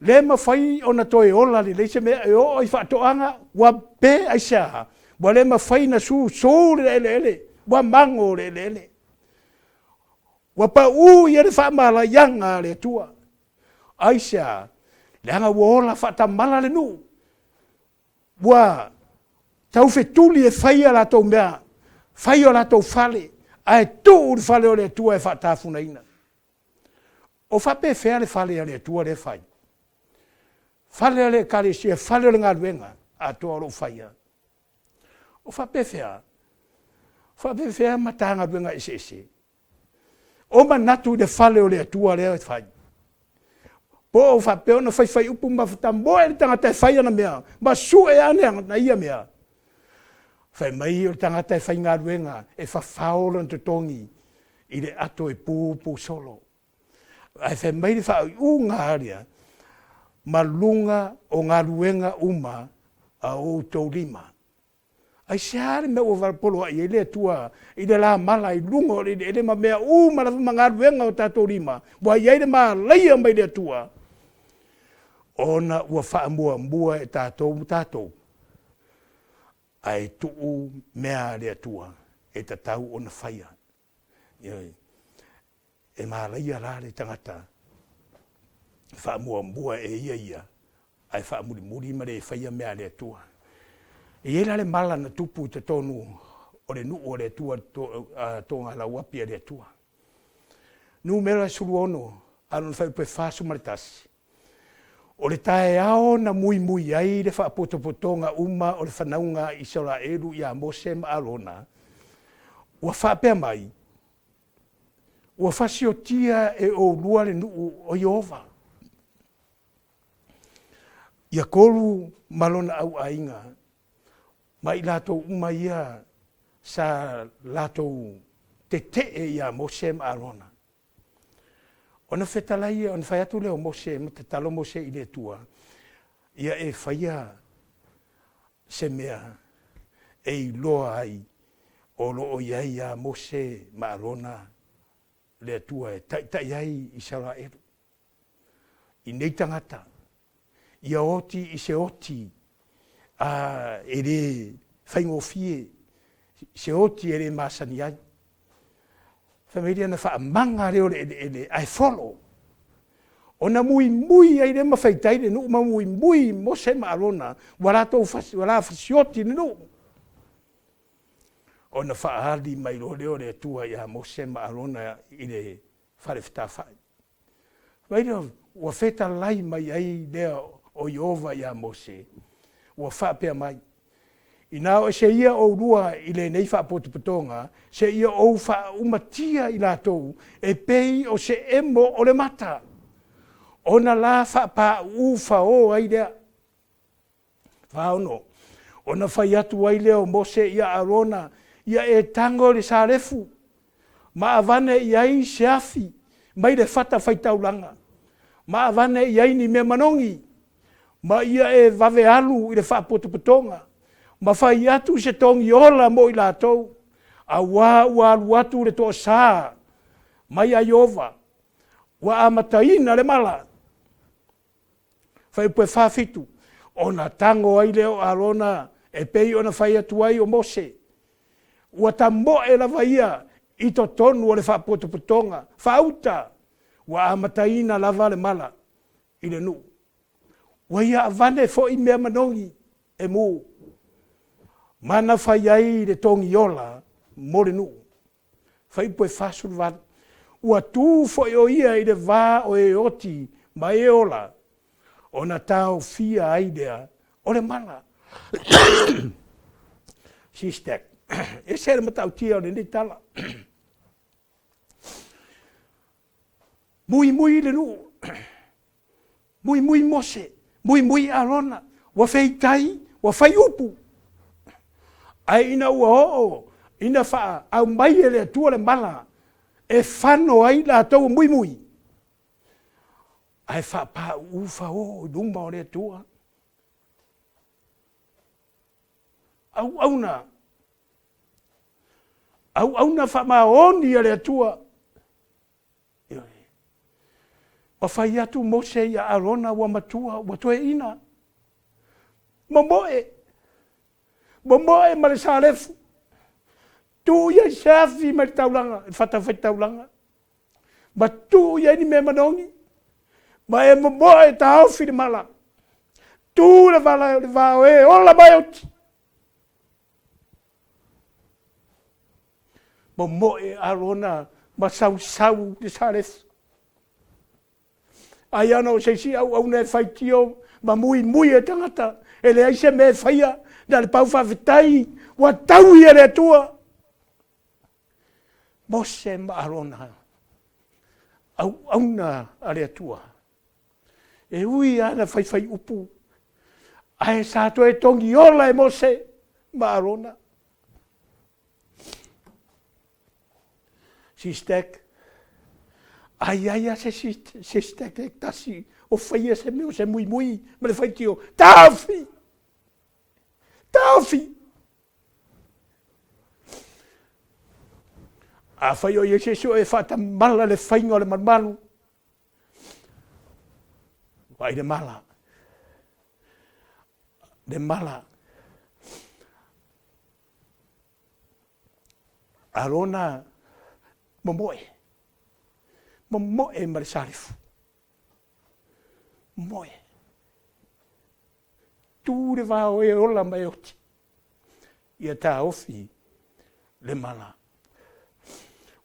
Le mafai ona toe ola lelei se mea e oo i faatoaga, ua pe aisea? Ua le mafai ona susu le eleele, ua mago le eleele. Ua pau ia le faamalaiaga a le Atua. Aisea? Leaga ua ola faatamala le nuu. Ua taufetuli e fai a latou mea, fai o latou fale, ae tuu le fale o le Atua e faatafunaina. O faapefea le fale a le Atua lea e fai? Fale a le Ekalesia, fale o le galuega atoa o lo o faia. O faapefea? O faapefea Matagaluega eseese? O manatu i le fale o le Atua lea e fai. Po o faapea ona faifai upu ma tamoe le tagata e fai ana mea, ma sue ane ana ia mea. Fai mai o le tagata e faigaluega, e fafao lona totogi i le ato e pupu solo. Ae fai mai le faaiuga a lea, ma luga o galuega uma a outou lima. Aisea le mea ua poloai ai le Atua i le lamala i luga o le eleele ma mea uma lava ma galuega o tatou lima, ua i ai le malaia mai le Atua, ona ua faamuamua e tatou ma tatou, ae tuu mea a le Atua e tatau ona faia. Ioe. E malaia la le tagata faamuamua e ia ia, ae faamulimuli ma le faia mea a le Atua. E i ai la le mala na tupu i totonu o le nuu o le Atua, togalauapi a le Atua. Numera 16, a lona fuaiupu e 41, o le taeao na muimui ai le faapotopotoga uma o le fanauga a Isaraelu ia Mose ma Arona, ua faapea mai, Ua fasiotia e oulua le nuu o Ieova. Ia Kolu ma lona auaiga, ma i latou uma ia sa latou tetee ia Mose ma Arona. Ona fetalai, ona fai atu lea o Mose, ma tatalo Mose i le Atua, ia e faia se mea e iloa ai o lo o i ai ia Mose ma Arona le Atua e taitai ai Isaraelu i nei tagata, ia oti i se oti a e le faigofie, se oti e le masani ai. Fai mai lea na faamaga lea o le eleele ae folo. Ona muimui ai lea ma faitai le nuu ma muimui Mose ma Arona ua latou ua la fasioti le nuu. Ona faaali mai loa lea o le Atua ia Mose ma Arona i le fale fetafai. Fai mai lea, ua fetalai mai ai lea o Ieova iā Mose, ua faapea mai, Inā o ese ia oulua i lenei faapotopotoga, seia ou faaumatia i latou e pei o se emo o le mata, ona la faapāʻū faō ai lea. 46. Ona fai atu ai lea o Mose ia Arona, Ia e tago i le salefu, ma avane i ai se afi mai le fata faitaulaga, ma avane i ai ni mea manogi, ma ia e vave alu i le faapotopotoga, ma fai atu se togi ola mo i latou, auā ua alu atu le toasā mai ia Ieova, ua amataina le mala. Fuaiupu e 47, ona tago ai lea o Arona e pei ona fai atu ai o Mose, ua tamoe lava ia i totonu o le faapotopotoga faauta, ua amataina lava le mala i le nuu. Ua ia avane foi mea manogi e mu, ma na fai ai le togiola mo le nuu. Fuaiupu e 48, Ua tu foi o ia i le va o e oti ma e ola, ona taofia ai lea o le mala. Sistek. Ese le matautia o lenei tala. Muimui le nuu, muimui Mose, muimui Arona, ua feitai, ua fai upu. Ae ina ua oo ina faaumai e le Atua le mala e fano ai latou muimui, ae faapāuū faō i luma o le Atua. Auauna, auauna faamaoni a le Atua. Ioe. Ua fai atu Mose ia Arona ua matua, ua toeaina. Momoe, momoe ma le salefu. Tuu i ai se afi mai le taulaga, i le fatafaitaulaga. Ma tuu i ai ni mea manogi. Ma e momoe e taofi le mala. Tu le vala o le va o e ola ma e oti. Momoe Arona ma sausau le salefu. Ai ana o se isi auauna e faitio ma muimui e tagata, e leai se mea e faia, na le pau faafetai, ua taui e le Atua. Mose ma Arona, auauna a le Atua. E ui lava na faifai upu, ae sa toe togiola e Mose ma Arona. Sistek, a i ai a se sistek e tasi o faia se mea o se muimui ma le faitio, taofi! Taofi! Afai o i ai se isi o e faatamala le faiga o le malumalu, Vaai le mala. Le mala. Arona momoe. Momoe ma le salifu. Momoe. Tu le vao e ola ma e oti. Ia taofi le mala.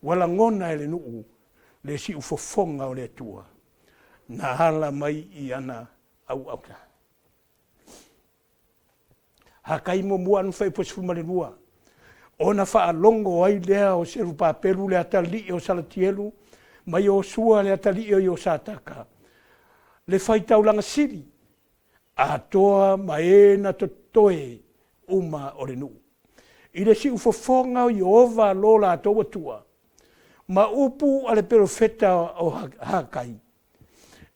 Ua lagona e le nuu le siufofoga o le Atua, na ala mai i ana auauna. Hakai muamua anu fai 12, ona faalogo ai lea o Serupapelu le atalii o Salatielu, ma Iosua le atalii o Iosataka, le faitaulaga sili, atoa ma e na totoe uma o le nuu. I le siufofoga o Ieova lo latou Atua, ma upu a le perofeta o Hakai,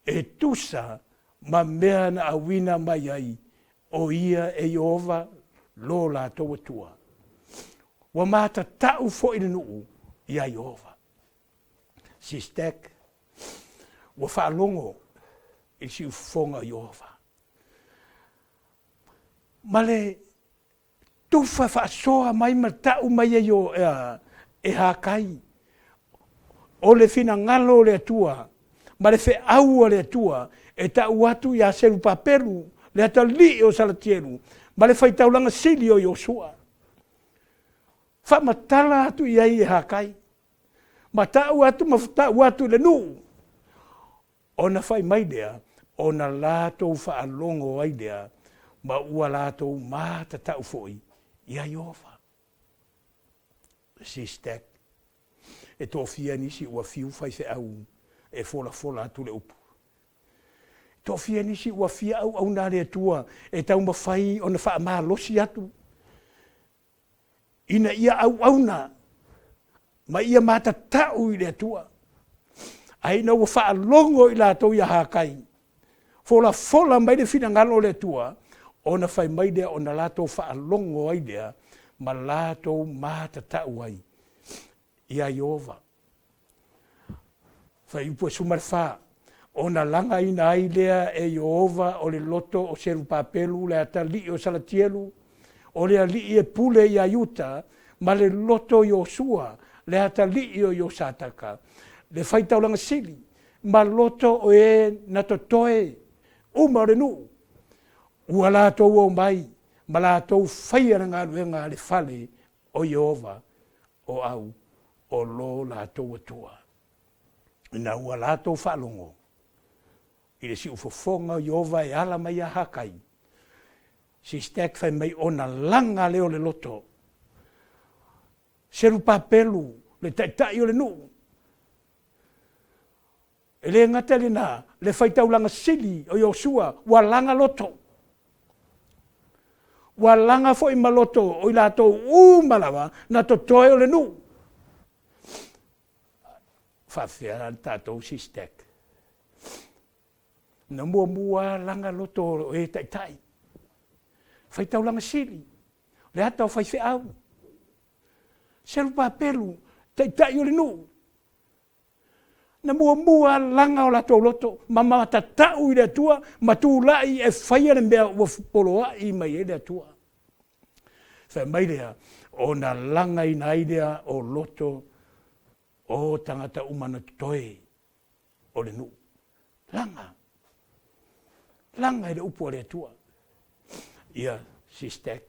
e tusa ma mea na auina mai ai o ia e Ieova lo latou Atua. Ua matatau foi le nuu iā Ieova. Sistek, ua faalogo i le siufofoga o Ieova. Ma le tufa faasoa mai ma tau mai e, e Hakai, o le finagalo o le Atua ma le feau a le Atua e tau atu iā Serupapelu, le atalii o Salatielu, ma le faitaulaga sili o Iosua. Faamatala atu i ai e Hakai, ma ta'u atu ma ta'u atu i le nuu, ona fai mai lea, ona latou faalogo ai lea, ma ua latou matata'u foi iā Ieova. Sistack, E toafia nisi ua fiu faifeau e folafola atu le upu. E toafia nisi ua fia auauna a le Atua e taumafai ona faamalosi atu ina ia auauna ma ia matatau i le Atua. Ae ina ua faalogo i latou iā Hakai, folafola mai le finagalo o le Atua, ona fai mai lea ona latou faalogo ai lea ma latou matatau ai iā Ieova. Fuaiupu e 14, Ona lagaina ai lea e Ieova o le loto o Serupapelu le atalii o Salatielu, o le alii e pule iā Iuta, ma le loto o Iosua le atalii o Iosataka, le faitaulaga sili, ma loto o e na totoe uma o le nuu, ua latou omai ma latou faia le galuega a le fale o Ieova o au o lo latou Atua. Ina ua latou faalogo i le siufofoga o Ieova e ala mai ia Hakai, Sistack fai mai ona laga lea o le loto, Serupapelu, le taitai o le nuu. E le gata i lena, le faitaulaga sili o Iosua ua laga loto. Ua laga foi ma loto o i latou uma lava na totoe o le nuu. Faafefea la le tatou SISTEC? Na muamua laga loto o e taitai. Faitaulaga sili, le ata o faifeau. Serupapelu, taitai o le nuu. Na muamua laga o latou loto ma matatau i le Atua ma tulai e faia le mea ua poloai mai ai le Atua. Fai mai lea, ona lagaina ai lea o loto o tagata uma na totoe o le nuu. Laga. Laga i le upu a le Atua. Ia, Sistek,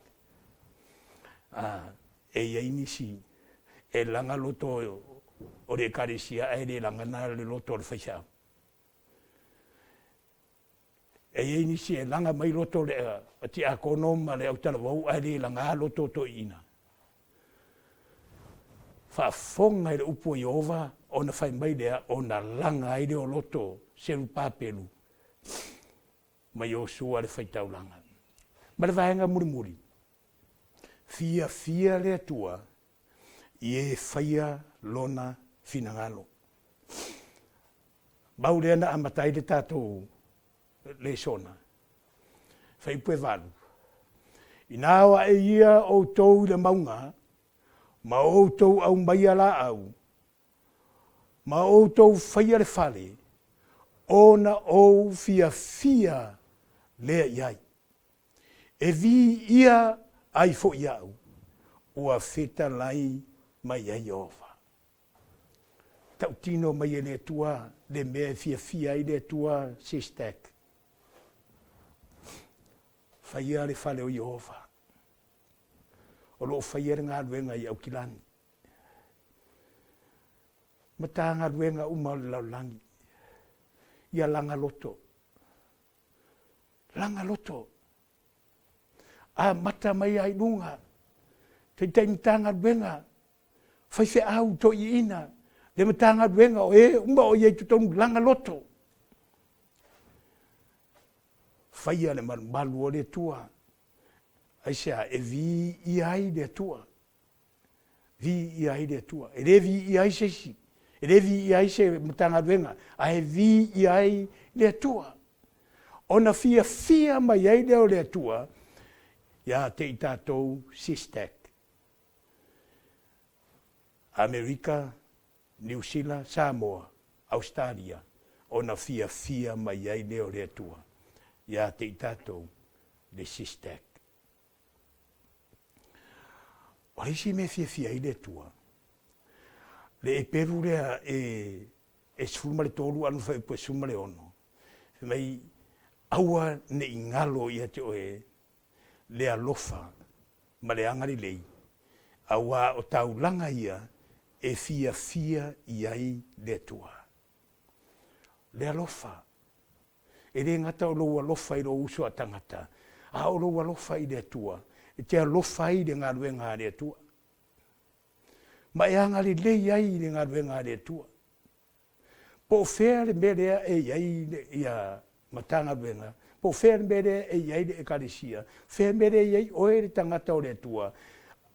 e i ai nisi e laga loto o le Ekalesia ae le lagana le loto o le faifeau. E i ai nisi e laga mai loto o le tiakono ma le autalavou ae le laga loto o toeaiina. Faafofoga i le upu a Ieova ona fai mai lea ona laga ai lea o loto Serupapelu ma Iosua le faitaulaga. Ma le vaega mulimuli, fiafia le Atua i e faia lona finagalo. Mau lea na amata ai le tatou lesona. Fuaiupu e 8. Inā o aʻe ia outou i le mauga, ma outou aumaia laau, ma outou faia le fale, ona ou fiafia lea i ai. E viia ai foi au, ua fetalai mai ai Ieova. Tautino mai e le Atua le mea e fiafia ai le Atua Sistack. Faia le fale o Ieova. O lo o faia le galuega i Aukilani. Matagaluega uma o le lalolagi. Ia laga loto. Laga loto. Amata mai lava i luga. Taitai Matagaluega, faifeau toeaiina, le Matagaluega o e uma o i ai i totonu, laga loto. Faia le malumalu o le Atua. Aisea? E viia ai le Atua. Viia ai le Atua. E le viia ai se isi, e le viia ai se Matagaluega, ae viia ai le Atua. Ona fiafia mai ai lea o le Atua ia te i tatou SISTEC. Amerika, Niu Sila, Samoa, Ausetalia, ona fiafia mai ai lea o le Atua ia te i tatou le SISTEC. O le isi mea e fiafia ai le Atua, le epelu lea e e 13 alu fuaiupu e 16, fai mai, aua ne i galo ia te oe le alofa ma le agalelei. Auā o taulaga ia e fiafia i ai le Atua. Le alofa. E le gata o lou alofa i lou uso a tagata, a o lou alofa i le Atua, e te alofa ai i le galuega a le Atua. Ma e agalelei ai i le galuega a le Atua. Po o fea le mea lea e i ai ia Matagaluega, po o fea le mea lea e i ai le Ekalesia, fea le mea lea e i ai oe le tagata o le Atua,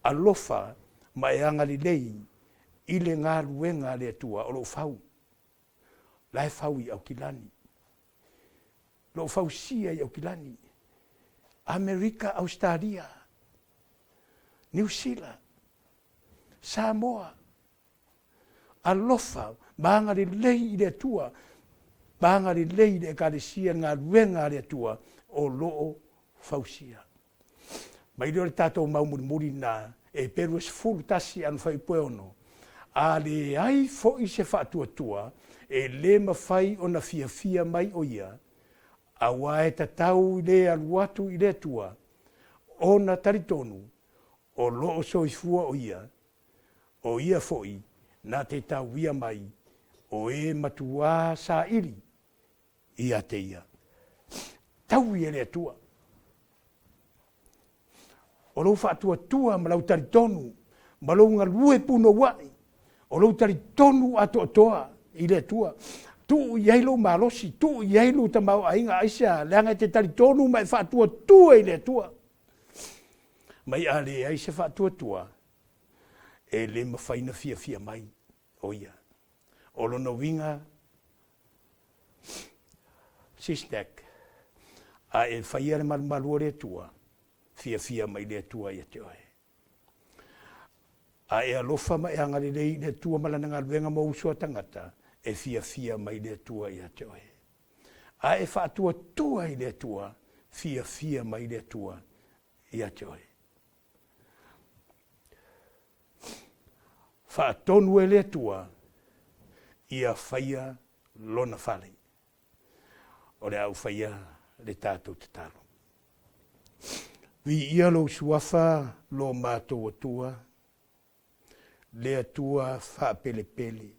alofa ma e agalelei i le galuega a le Atua o lo o fau. La e fau i Aukilani. Lo o fausia i Aukilani, Amerika, Ausetalia, Niu Sila, Samoa. Alofa ma agalelei i le Atua, ma agalelei i le Ekalesia, le galuega a le Atua o lo o fausia. Mai lea o le tatou mau mulimuli lena, Eperu e 11 ana fuaiupu e 6, A leai foi se faatuatua, e le mafai ona fiafia mai o ia, auā e tatau i le alu atu i le Atua, ona talitonu o lo o soifua o ia, o ia foi na te tauia mai o e matuā saili ia te ia. Taui e le Atua. O lou faatuatua ma lau talitonu ma lou galue punouai, o lou talitonu atoatoa i le Atua, tuu i ai lou malosi, tuu i ai lou tamaoaiga, aisea? Leaga e te talitonu ma e faatuatua i le Atua. Mai a leai se faatuatua, e le mafai na fiafia mai o ia. O lona uiga, Sistek, a e faia le malumalu o le Atua, fiafia mai le Atua ia te oe. A e alofa ma e agalelei i le Atua ma lana galuega ma uso a tagata, e fiafia mai le Atua ia te oe. A e faatuatua i le Atua, fiafia mai le Atua ia te oe. Faatonu e le Atua ia faia lona fale. O le a ou faia le tatou tatalo. Viia lou suafa lo matou Atua, le Atua faapelepele,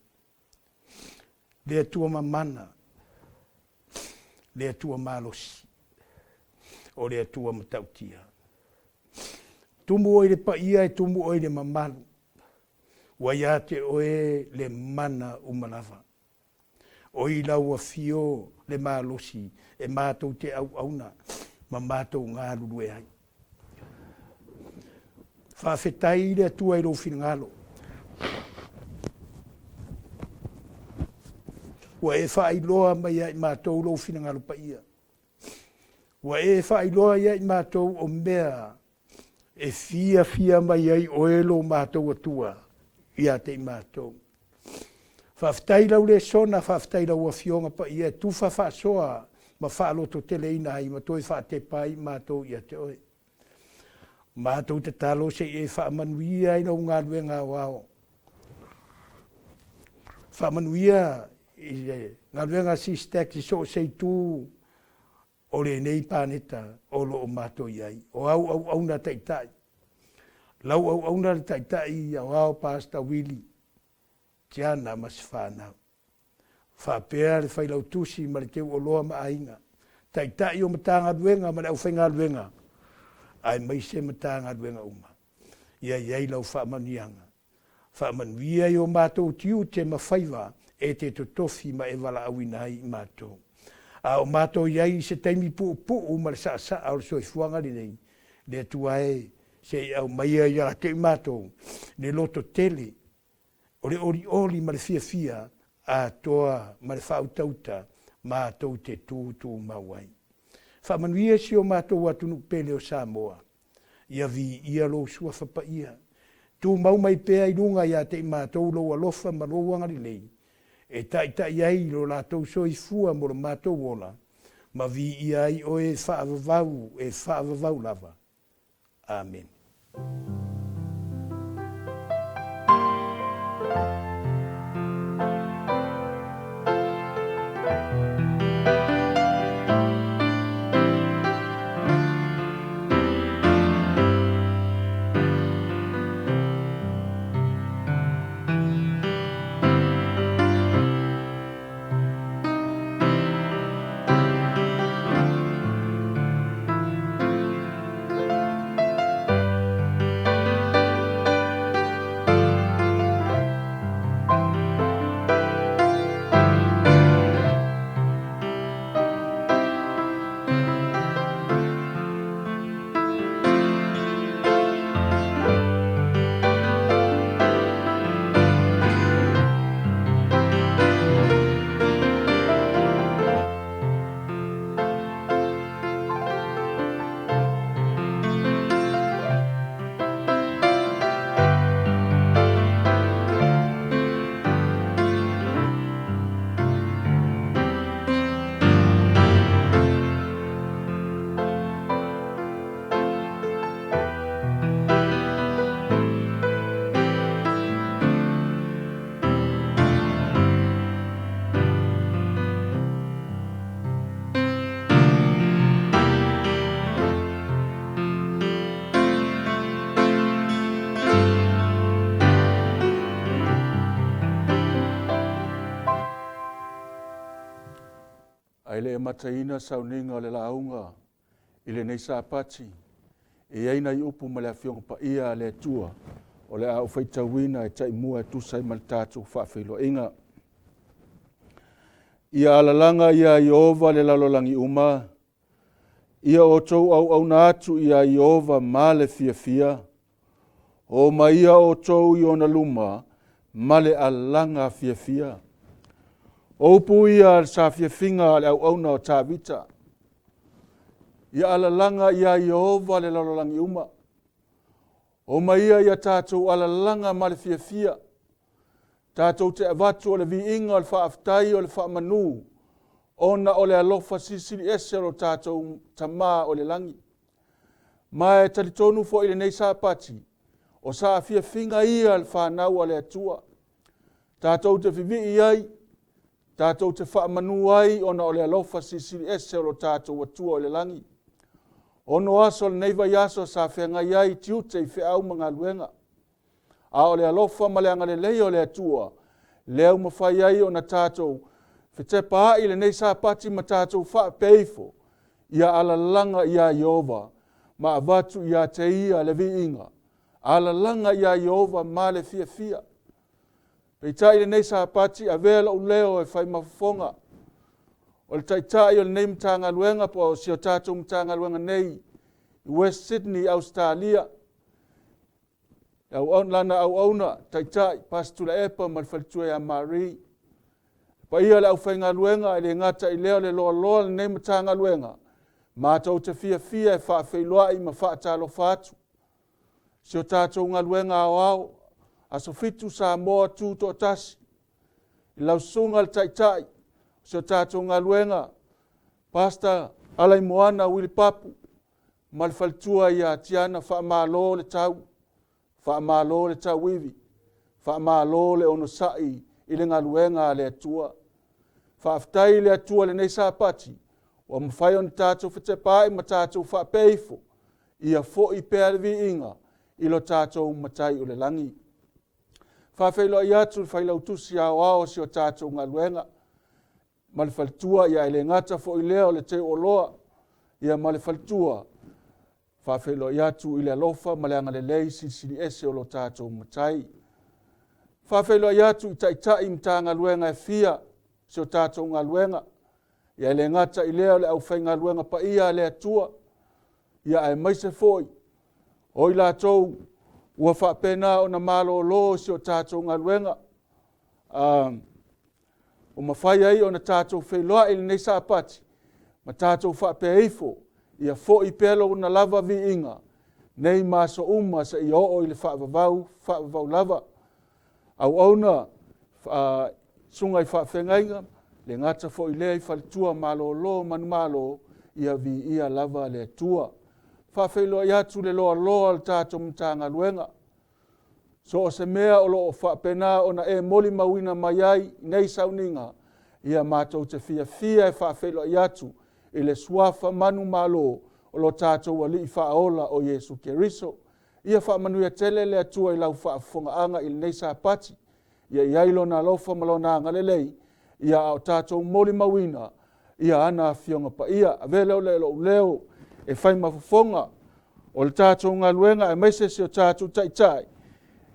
le Atua mamana, le Atua malosi, o le Atua matautia. Tumu oe i le paia e tumu oe i le mamalu, ua ia te oe le mana uma lava. O i lau afio le malosi e matou te auauna ma matou galulue ai. Faafetai i le Atua i lou finagalo. Ua e faailoa mai ia i matou lou finagalo paia. Ua e faailoa ia i matou o mea e fiafia mai ai oe lo matou Atua ia te i matou. Faafetai lau lesona, faafetai lau Afioga paia e tufa faasoa ma faalototeleina ai ma toe faatepa ai matou ia te oe. Matou tatalo se i e faamanuia i lau galuega aoao. Faamanuia i le galuega SysTax i so o se itu o lenei paneta o lo o matou i ai. O au auauna taitai, lau auauna le taitai aoao Pastor Willie Tiana ma se fanau. Faapea le Failautusi ma le Teuoloa ma aiga, Taitai o Matagaluega ma le aufaigaluega, aemaise Matagaluega uma. Ia i ai lau faamanuiaga. Faamanuia i o matou tiute ma faiva e te totofi ma e valaauina ai i matou. A o matou i ai i se taimi puupuu ma le saasaa o le soifuaga lenei, le Atua e, se i aumaia ia te i matou le loto tele O le olioli ma le fiafia atoa ma le faautauta matou te tutumau ai. Faamanuia si o matou atunuu pele o Samoa. Ia viia lou suafa paia. Tumau mai pea i luga ia te i matou lou alofa ma lou agalelei, e taitai ai i lo latou soifua mo lo matou ola, ma viia ai oe e faavavau e faavavau lava. Amene. Ae le i amataina sauniga o le lauga i lenei Sapati, e i ai nai upu ma le Afioga Paia a le Atua o le a ou faitauina e taimua e tusa ai ma le tatou faafeiloaiga. Ia alalaga ia Ieova le lalolagi uma, ia outou auauna atu ia Ieova ma le fiafia, o mai ia outou i ona luma ma le alaga fiafia. O upu ia saafiafiga a le auauna o Tavita. Ia alalaga ia Ieova le lalolagi uma. O mai ia ia tatou alalaga ma le fiafia. Tatou te avatu o le viiga o le faafetai o le faamanu ona o le alofa silisili ese o lo tatou Tamā o le lagi. Ma e talitonu foi i lenei Sapati, o saafiafiga ia a le fanau a le Atua. Tatou te vivii ai, tatou te faamanu ai ona o le alofa silisili ese o lo tatou Atua o le lagi. 6 aso o lenei vaiaso sa feagai ai tiute i feau ma galuega. A o le alofa ma le agalelei o le Atua, lea ua mafai ai ona tatou fetepaai lenei Sapati ma tatou faapea ifo, ia alalaga ia Ieova ma avatu ia te ia le viiga. Alalaga ia Ieova ma le fiafia. Peitai lenei Sapati, avea lou leo e fai ma fofoga o le taitai o lenei Matagaluega po o si o tatou Matagaluega nei i West Sydney, Ausetalia. Lana auauna, taitai, Pastor Tuilaepa ma le faletua ia Marie. Paia o le aufaigaluega, e le gata i lea o le loaloa o lenei Matagaluega, matou te fiafia e faafeiloai ma faatalofa atu. Si o tatou galuega aoao, Aso 7 Samoa tu toatasi, i lau susuga le taitai, si o tatou galuega, Pastor Alaimoana Uilipapu, ma le faletua ia Tiana, faamalo le tau, faamalo le tauivi, faamalo le onosai i le galuega a le Atua. Faafetai i le Atua i lenei Sapati, ua mafai ona tatou fetepaai ma tatou faapea ifo, ia foi pea le viiga i lo tatou Matai o le lagi. Faafeiloai atu le Failautusi Aoao o si o tatou galuega ma le faletua, ia e le gata foi lea o le teuoloa ia ma le faletua. Faafeiloai atu i le alofa ma le agalelei silisili ese o lo tatou Matai. Faafeiloai atu i taitai Matagaluega e fia si o tatou galuega, ia e le gata i lea o le aufaigaluega paia a le Atua, ia aemaise foi o i latou ua faapena ona malolo si o tatou galuega, ua mafai ai ona tatou feiloai lenei Sapati ma tatou faapea ifo, ia foi pea lona lava viiga nei ma aso uma seia oo i le faavavau, faavavau lava. Auauna, susuga i faafeagaiga, le gata foi lea i faletua malolo manumalo, ia viia lava le Atua. Faafeiloai atu le loaloa o le tatou Matagaluega. So o se mea o lo o faapena ona e molimauina mai ai nei sauniga, ia matou te fiafia e faafeiloai atu i le suafa manumalo o lo tatou Alii Faaola o Iesu Keriso. Ia faamanuia tele le Atua i lau faafofogaaga i lenei Sapati. Ia i ai lona alofa ma lona agalelei, ia a o tatou molimauina ia ana afioga paia. Avea lea o lou leo e fai ma fofoga o le tatou galuega aemaise si o tatou taitai,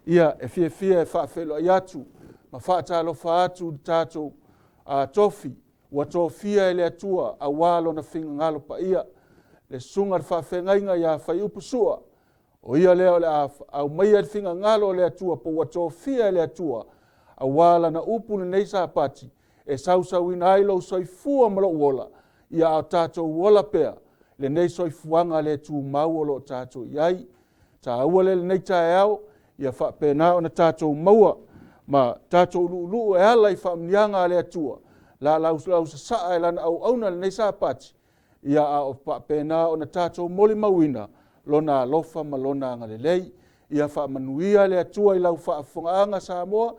ia e fiafia e faafeiloai atu ma faatalofa atu i le tatou tofi ua tofia e le Atua aua lona finagalo paia. Le susuga i le faafeagaiga ia Faiupu Sua, o ia lea o le a aumaia le finagalo o le Atua po ua tofia e le Atua aua lana upu lenei Sapati e sausauina ai lou soifua ma lou ola, ia a tatou ola pea lenei soifuaga le tumau o lo o tatou i ai. Taua lea lenei taeao, ia faapena ona tatou maua ma tatou luuluu e ala i faamanuiaga a le Atua, la lausasaa e lana auauna lenei Sapati, ia a o faapena ona tatou molimauina lona alofa ma lona agalelei. Ia faamanuia le Atua i lau faafofogaaga Samoa,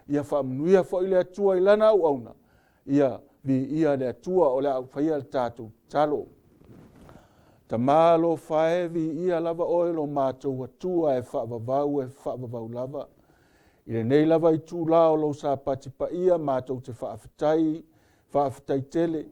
ia faamanuia foi le Atua i lana auauna, ia viia le Atua. O le a ou faia le tatou tatalo. Tama alofa e, viia lava oe lo matou Atua e faavavau e faavavau lava. I lenei lava itula o lou Sapati paia matou te faafetai, faafetai tele.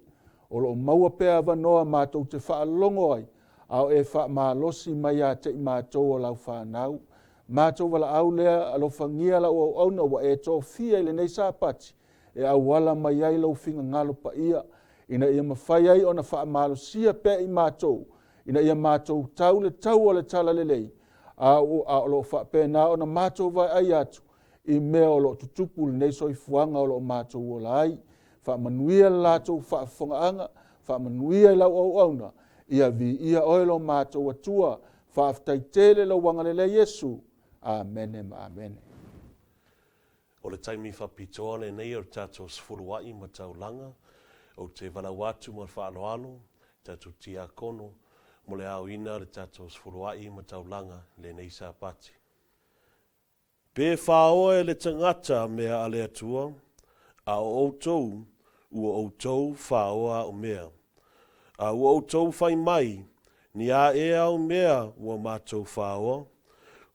O lo o maua pea avanoa matou te faalogo ai a o e faamalosi mai ia te i matou o lau fanau. Matou valaau lea, alofagia lau auauna ua e tofia i lenei Sapati e auala mai ai lou finagalo paia, ina ia mafai ai ona faamalosia pea i matou, ina ia matou tau le tau o le talalelei, a o lo o faapena ona matou vaeai atu i mea o lo o tutupu i lenei soifuaga o lo o matou ola ai. Faamanuia le latou faafofogaaga, faamanuia i lau auauna, ia viia oe lo matou Atua. Faafetai tele lou agalelei Iesu. Amene ma amene. O le taimi faapitoa lenei o le tatou sefuluai ma taulaga. Ou te valaau atu ma le faaaloalo i tatou tiakono mo le aoina o le tatou sefuluai ma taulaga i lenei Sapati. Pe faoa e le tagata mea a le Atua, a o outou, ua outou faoa au mea. A ua outou fai mai, Ni a ea au mea ua matou faoa?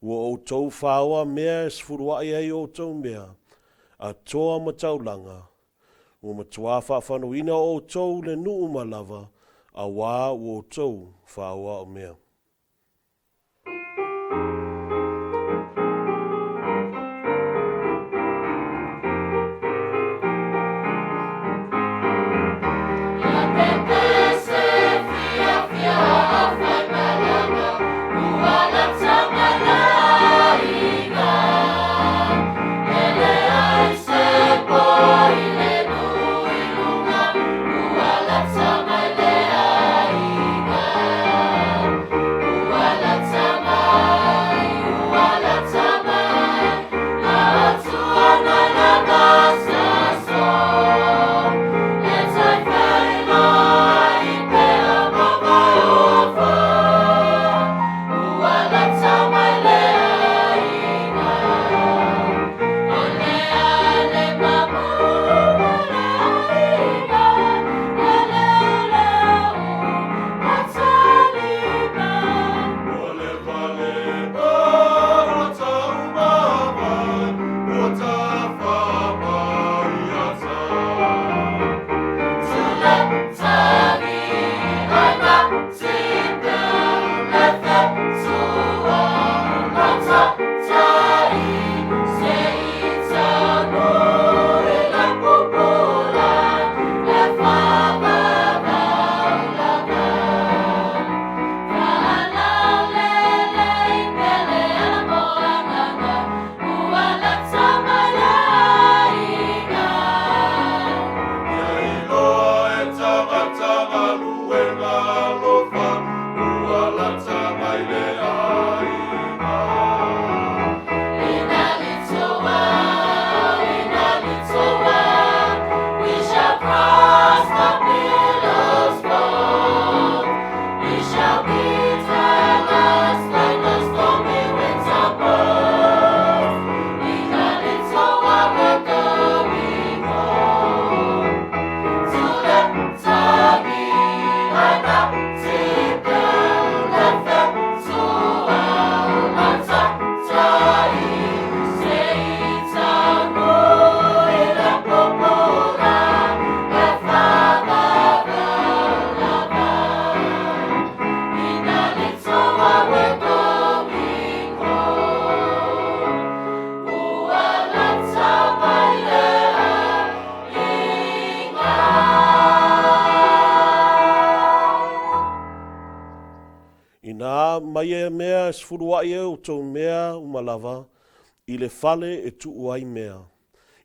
Ua outou faoa mea e sefuluai ai outou mea, a toa ma taulaga. Ua matuā faafanuina outou le nuu ma lava, auā ua outou faoa au mea. Inā aumaia mea e sefuluai ai outou mea uma lava i le fale e tuu ai mea,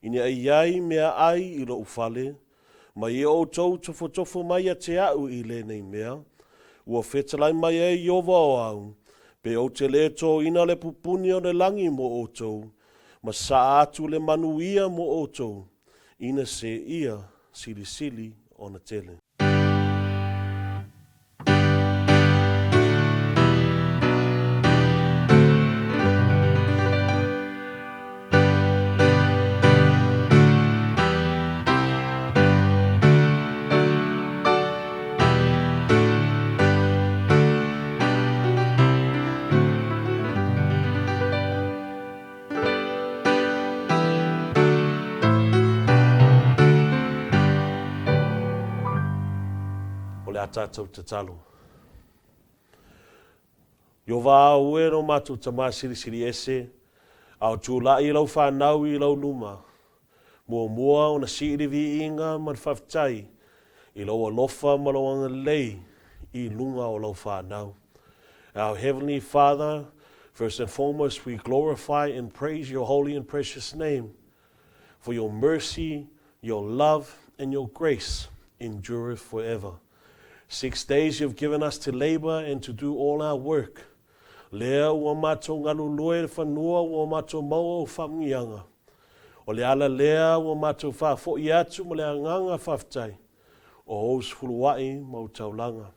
ina ia i ai meaai i lou fale, ma ia outou tofotofo mai ia te aʻu i lenei mea, ua fetalai mai ai Ieova o au, pe ou te lē tōina le pupuni o le lagi mo outou, ma saʻa atu le manuia mo outou, ina seia silisili ona tele. O le a tātou tatalo. Ieova au e lo matou Tama Silisili Ese, a o tulaʻi lau fanau i lau luma, muamua ona sii le viiga ma le faafetai i lou alofa ma lou agalelei i luga o lau fanau. Our Heavenly Father, first and foremost we glorify and praise your holy and precious name for your mercy, your love and your grace endureth forever. 6 days you've given us to labour and to do all our work. Lea ua matou galulue le fanua ua matou maua ou faamanuiaga. O le ala lea ua matou faafoi atu ma le agaga faafetai o ou sefulua'i ma ou taulaga.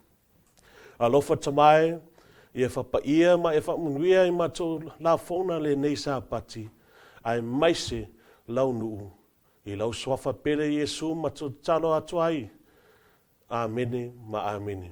Alofa Tama e, ia fapaia ma e faamanuia i matou lafoga lenei Sapati, aemaise lau nuu I lau suafa pele Iesu matou tatalo atu ai. Amene ma Amene.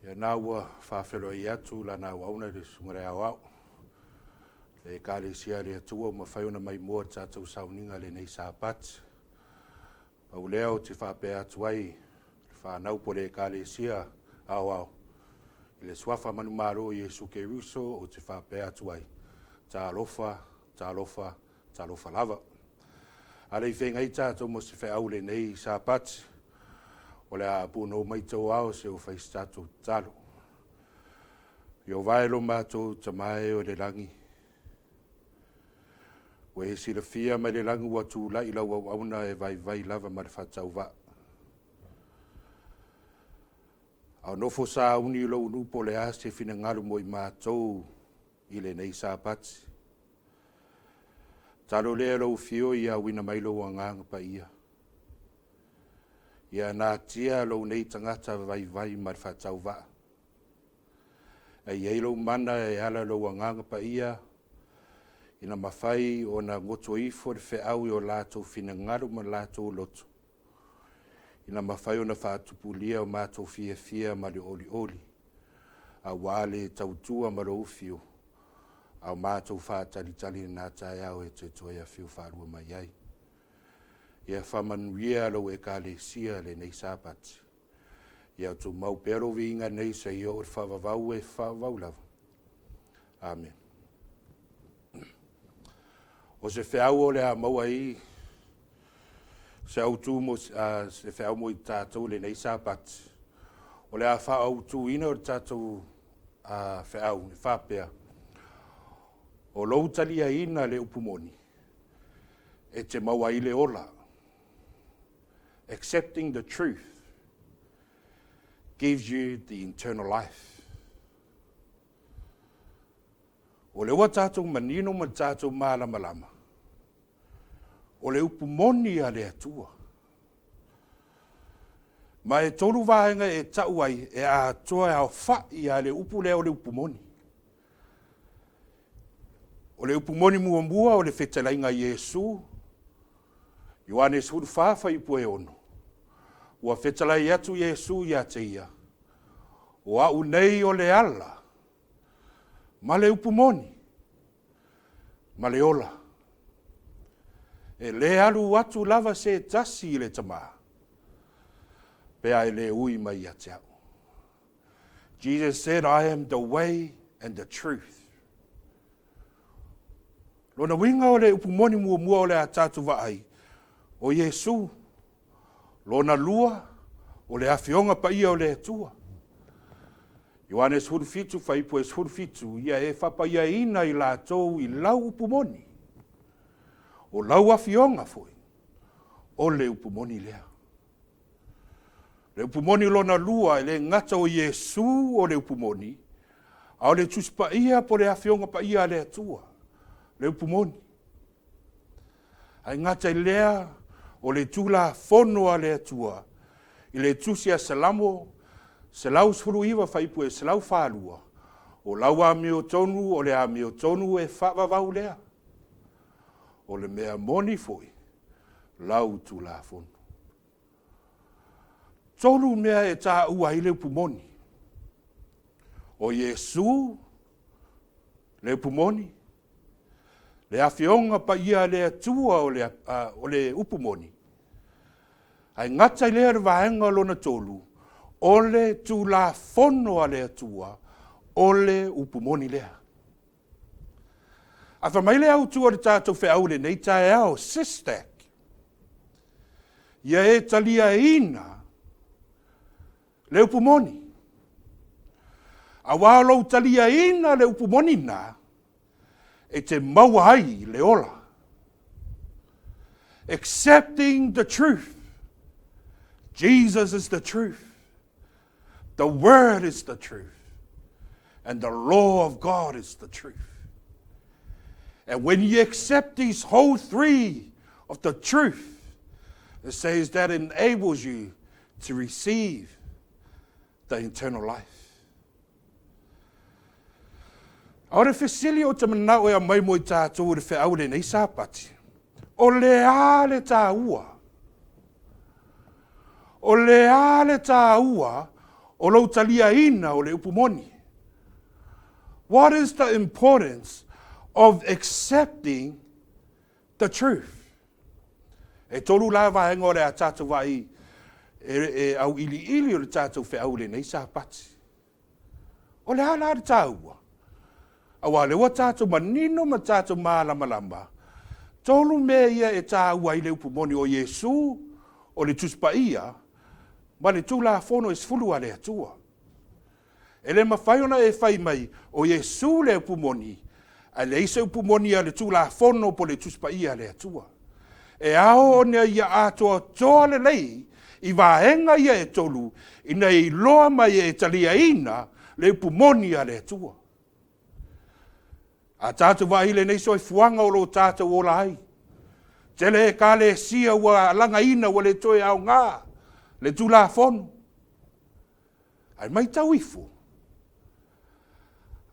Ia na ua faafeiloai atu lana auauna i le Susuga i le Aoao, le Ekalesia a le Atua ua mafai ona maimoa i le tatou sauniga i lenei Sapati. Pau lea ou te faapea atu ai i le fanau po o le Ekalesia Aoao, i le Suafa manumalo o Iesu Keriso ou te faapea atu ai, Talofa, talofa, Talofa lava. A le i feagai tatou ma se feau i lenei Sapati, O le a punou mai tou ao se ua fai se tatou tatalo. Ieova e lo matou Tama e o le lagi, ua e silafia mai le lagi ua tulai lau auauna e vaivai lava ma le faatauvaa. A o nofo sauni i lou nuu po o le a se finagalo mo i matou i lenei Sapati. Tatalo lea i lou afio ia auina mai lou Agaga Paia. Ia natia lou nei tagata vaivai ma le faatauvaa. Ae i ai lou mana e ala i lou Agaga Paia ina mafai ona goto ifo le feau i o latou finagalo ma latou loto, ina mafai ona faatupulia o matou fiafia ma le olioli, aua le tautua ma lou fiu, a o matou faatalitali i lena taeao e te toe afio faalua mai ai. Ia faamanuia lou Ekalesia lenei Sapati. Ia tumau pea lou viiga nei seia oo i le faavavau e faavavau lava. Amene. O se feau o le a maua ai se autu mo, se feau mo i tatou i lenei Sapati, o le a faaautuina o le tatou feau e faapea, o lou taliaina le upu moni, e te maua ai le ola. Accepting the truth gives you the eternal life. O lea ua tatou manino ma le tatou malamalama, o le upu moni a le Atua. Ma e tolu vaega e tau ai e atoa e aofa'i a le upu lea o le upu moni. O le upu moni muamua o le fetalaiga a Iesu, Ioane 14 fuaiupu e 6, ua fetalai atu Iesu ia te ia, O au nei o le ala ma le upu moni ma le ola. E le alu atu lava se tasi i le Tama, pe a e le ui mai ia te au. Jesus said, I am the way and the truth. Lona uiga o le upu moni muamua o le a tatou vaai, o Iesu. Lona lua, o le Afioga Paia o le Atua. Ioane 17, fuaiupu e 17, Ia e faapaiaina i latou i lau upu moni. O lau Afioga foi, o le upu moni lea. Le upu moni lona lua, e le gata o Iesu o le upu moni, a o le Tusi Paia po o le Afioga Paia a le Atua, le upu moni. Ae gata i lea, o le Tulafono a le Atua i le Tusi a Salamo 119 fuaiupu e 142, o lau amiotonu o le amiotonu e faavavau lea. O le mea moni foi lau Tulafono. Tolu mea e taua ai le upu moni. O Iesu le upu moni, le Afioga Paia a le Atua o le, o le upu moni, ae gata i lea le vaega lona tolu, o le Tulafono a le Atua, o le upu moni lea. A fai mai le autu o le tatou feau i lenei taeao, SISTAC, ia e taliaina le upu moni. Aua o lou taliaina le upu moni na, e te maua ai le ola. Accepting the truth. Jesus is the truth. The word is the truth. And the law of God is the truth. And when you accept these whole three of the truth, it says that enables you to receive the eternal life. A o le fesili o te manao e aumai mo i tatou i le feau lenei Sapati, o le a le taua? O le a le taua o lou taliaina o le upu moni? What is the importance of accepting the truth? E tolu la vaega o le a tatou vaai e, e auiliili o le tatou feau i lenei Sapati. O le a la le taua? Aua o lea ua tatou manino ma tatou malamalama, tolu mea ia e taua ai le upu moni o Iesu, o le Tusi Paia, ma le Tulafono e sefulu a le Atua. E le mafai ona e fai mai, O Iesu le upu moni, ae leai se upu moni a le Tulafono po le Tusi Paia a le Atua. E ao ona ia atoatoa lelei i vaega ia e tolu ina ia iloa mai e taliaina le upu moni a le Atua. A tatou vaai i lenei soifuaga o lo o tatou ola ai, tele ekalesia ua alagaina ua le toe aoga le Tulafono. Ae matau ifo,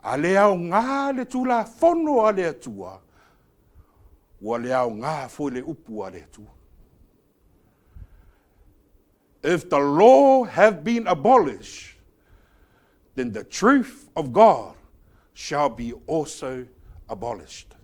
a le aoga le Tulafono a le Atua, ua le aoga foi le upu a le Atua. If the law have been abolished, then the truth of God shall be also abolished.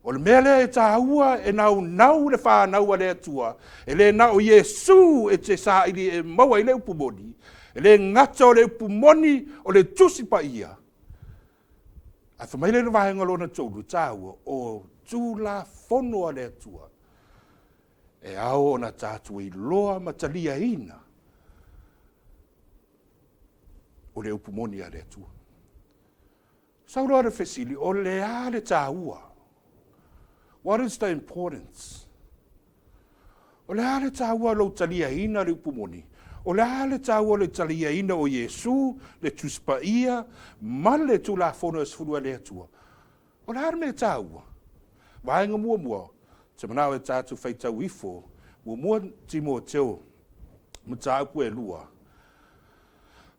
O le mea lea e tāua e naunau le whānau a le Atua, e le na o Iesu e te saili e maua i le upu moni, e le gata o le upu moni o le tusi pa ia. A whamai le vaenga lona tolu tāua o Tulafono a le Atua. E ao ona tatou iloa ma taliaina o le upu moni a le Atua. Sau loa le fesili, o le a le tāua? What is the importance? O le a le tāua o lou taliaina le upu moni? O le a le tāua o le taliaina o Iesu, le Tusi Paia, ma le Tulafono e sefulu a le Atua? O le a le mea tāua? Vaega muamua, te manao e tātou faitau ifo, muamua Timoteo, mataupu e lua.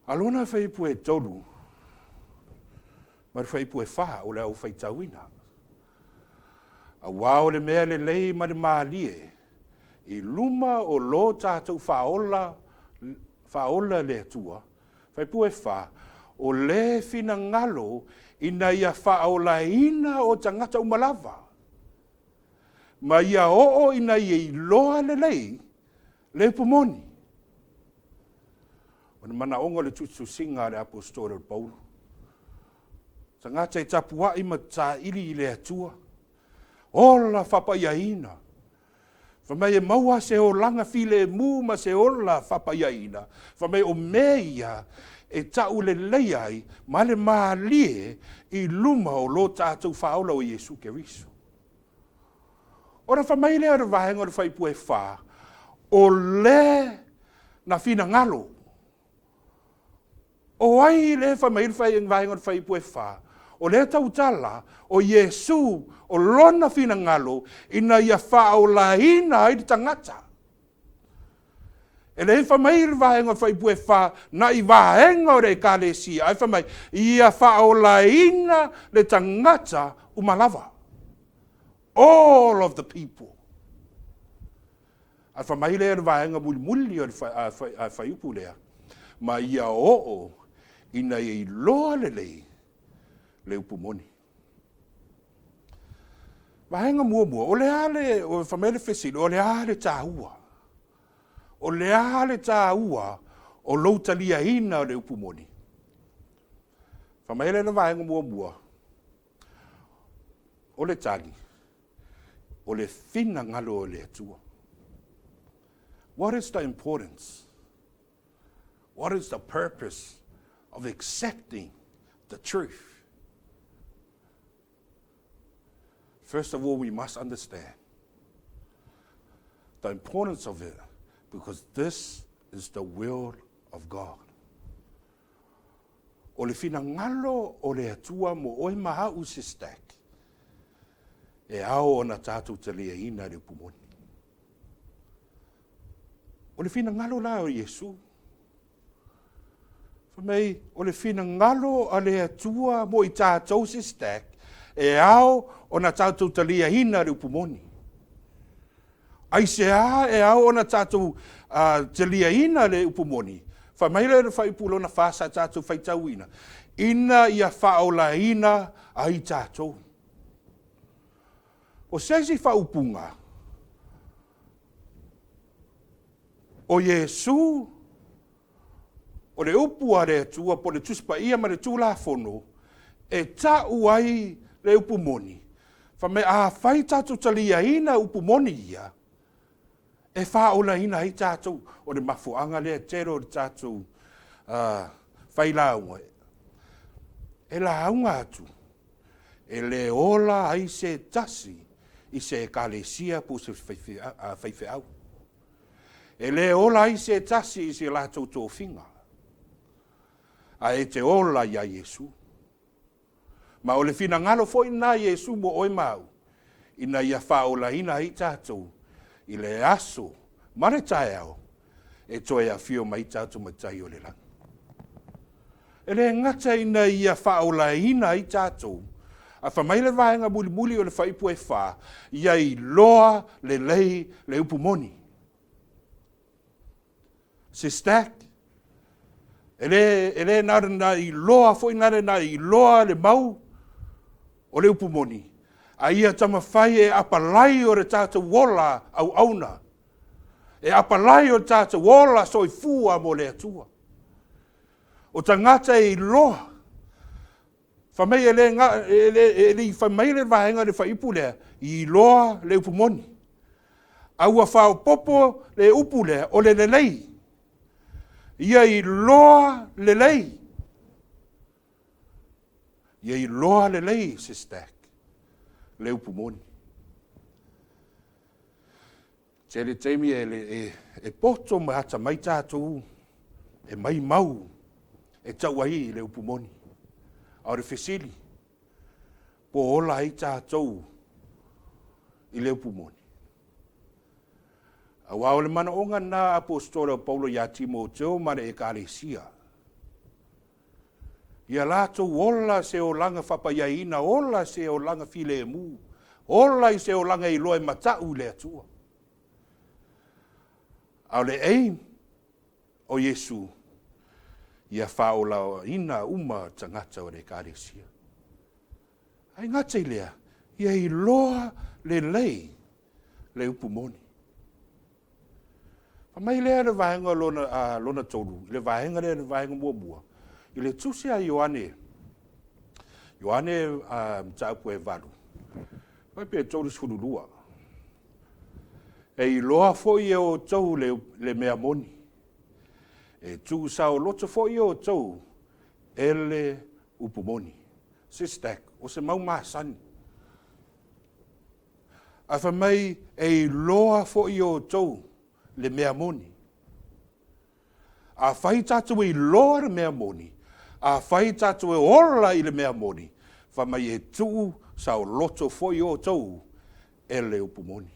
A lona fuaiupu e tolu, ma le fuaiupu e fa o le au faitauina. Auā o le mea lelei ma le mālie, i luma o lo tātou faaola, faaola le Atua, fuaiupu e fa, o le finagalo ina ia faaolaina o tagata uma lava, ma ia oo ina ia iloa lelei le upu moni. O le manaoga o le tusitusiga a le Aposetolo o Paulo. Tagata e tapuai ma taili i le Atua. Ola faapaiaina. Fai mai e maua se olaga filemu ma se ola faapaiaina. Fai mai o mea ia e tau lelei ai ma le malie i luma o lo tatou faaola o Iesu Keriso. Ona fai mai lea o le vaega o le fuaiupu e fa, o le na finagalo. O ai le fai mai le vaega o le fuaiupu e fa? O lea tautala o Iesu o lona finagalo ina ia faaolaina ai le tagata. E le fai mai le vaega o le fuaiupu e fa na i vaega o le ekalesia, ae fai mai ia faaolaina le tagata uma lava. All of the people. Ae fai mai lea le vaega mulimuli o le fuaiupu lea, ma ia oo ina ia iloa lelei le upu moni. Vaega muamua, o le a le, fai mai le fesili, o le a le tāua? O le a le tāua o lou taliaina o le upu moni? Fai mai le vaega muamua, o le tali, o le finagalo o le Atua. What is the importance? What is the purpose of accepting the truth? First of all, we must understand the importance of it because this is the will of God. O le finagalo o le Atua mo oe ma a'u sister, e ao ona tatou taliaina le upu moni. O le finagalo la o Iesu. Fai mai, o le finagalo a le Atua mo i tatou sister, e ao ona tatou taliaina le upu moni. Aisea e ao ona tatou taliaina le upu moni? Fai mai le fuaiupu lona fa sa tatou faitauina, ina ia faaolaina ai tatou. O se isi faaupuga, o Iesu, o le upu a le Atua po le Tusi Paia ma le Tulafono, e ta'u ai le upu moni. Fai mai, afai tatou taliaina upu moni ia, E faaolaina ai tatou. O le mafuaaga lea tele o le tatou failauga e lauga atu, e le ola ai se tasi i se ekalesia po o se faifeau. E le ola ai se tasi i se latou tofiga, ae e te ola iā Iesu. Ma o le finagalo foi lena a Iesu mo oe ma au, ina ia faaolaina ai tatou i le aso ma le taeao e toe afio mai tatou Matai o le Lagi. E le gata ina ia faaolaina ai tatou, a fai mai le vaega mulimuli o le fuaiupu e fa, ia iloa lelei le upu moni. Sistack, e le, e le na ona iloa foi na na iloa le mau o le upu moni, a ia taumafai e apalai o le tatou ola auauna, e apalai o le tatou ola soifua mo le Atua. O tagata e iloa, fai mai e le, e le, e le i fai mai le vaega le fuaiupu lea, iloa le upu moni. A ua faaopoopo le upu lea, o le lelei. Ia iloa lelei. Ia iloa lelei, sister, le upu moni. Tele taimi e, e, e poto ma atamai tatou e maimau e tau ai le upu moni. A o le fesili, po ola ai tatou i le upu moni. Aua o le manaoga lena a Apostola o Paulo iā Timoteo ma le Ekalesia, ia latou ola se olaga faapaiaina, ola se olaga filemu, ola i se olaga e iloa e mata'u i le Atua. A o le aim o Iesu, ia faaolaina uma tagata o le Ekalesia. Ae gata i lea, ia iloa lelei le upu moni. Fai mai lea le vaega lona, lona tolu, i le vaega lea le vaega muamua, i le tusi a Ioane, Ioane mataupu e 8, fai pe 32. E iloa foi e outou le, le mea moni. E tuusaoloto foi outou e le upu moni. Sistack, o se mau masani. Ae fai mai, e iloa foi e outou le mea moni. Afai tatou e iloa le mea moni, afai tatou e ola i le mea moni, fai mai e tuu saoloto foi outou e le upu moni.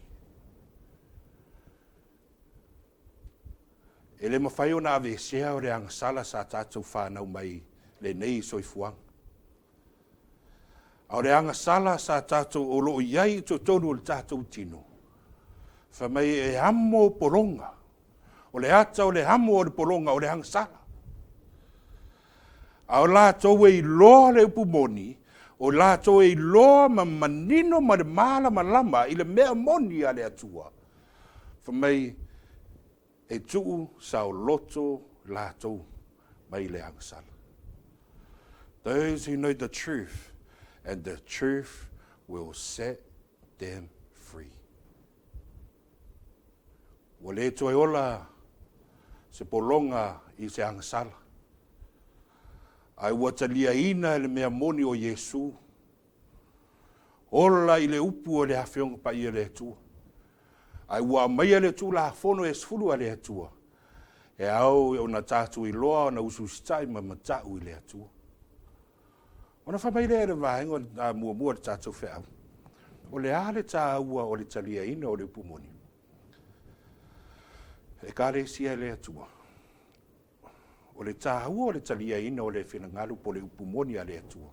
E le mafai ona aveesea o le agasala sa tatou fanau mai lenei soifuaga. A o le agasala sa tatou o lo o i ai i totonu o le tatou tino, fai mai e amo pologa. O le ata o le amo o le pologa o le agasala. A o latou e iloa le upu moni, o latou e iloa ma manino ma le malamalama i le mea moni a le Atua, fai mai e tuu saoloto latou mai le agasala. Those who know the truth, and the truth will set them free. Ua le toe ola se pologa i se agasala, ae ua taliaina e le mea moni o Iesu. Ola i le upu o le Afioga Paia o le Atua. Ae ua aumaia le Tulafono e sefulu a le Atua, e ao ona tatou iloa ona usiusitai ma mata'u i le Atua. Ona fai mai lea i le vaega muamua o le tatou feau, o le a le taua o le taliaina o le upu moni? Ekalesia e le Atua. O le taua o le taliaina o le finagalo po o le upu moni a le Atua,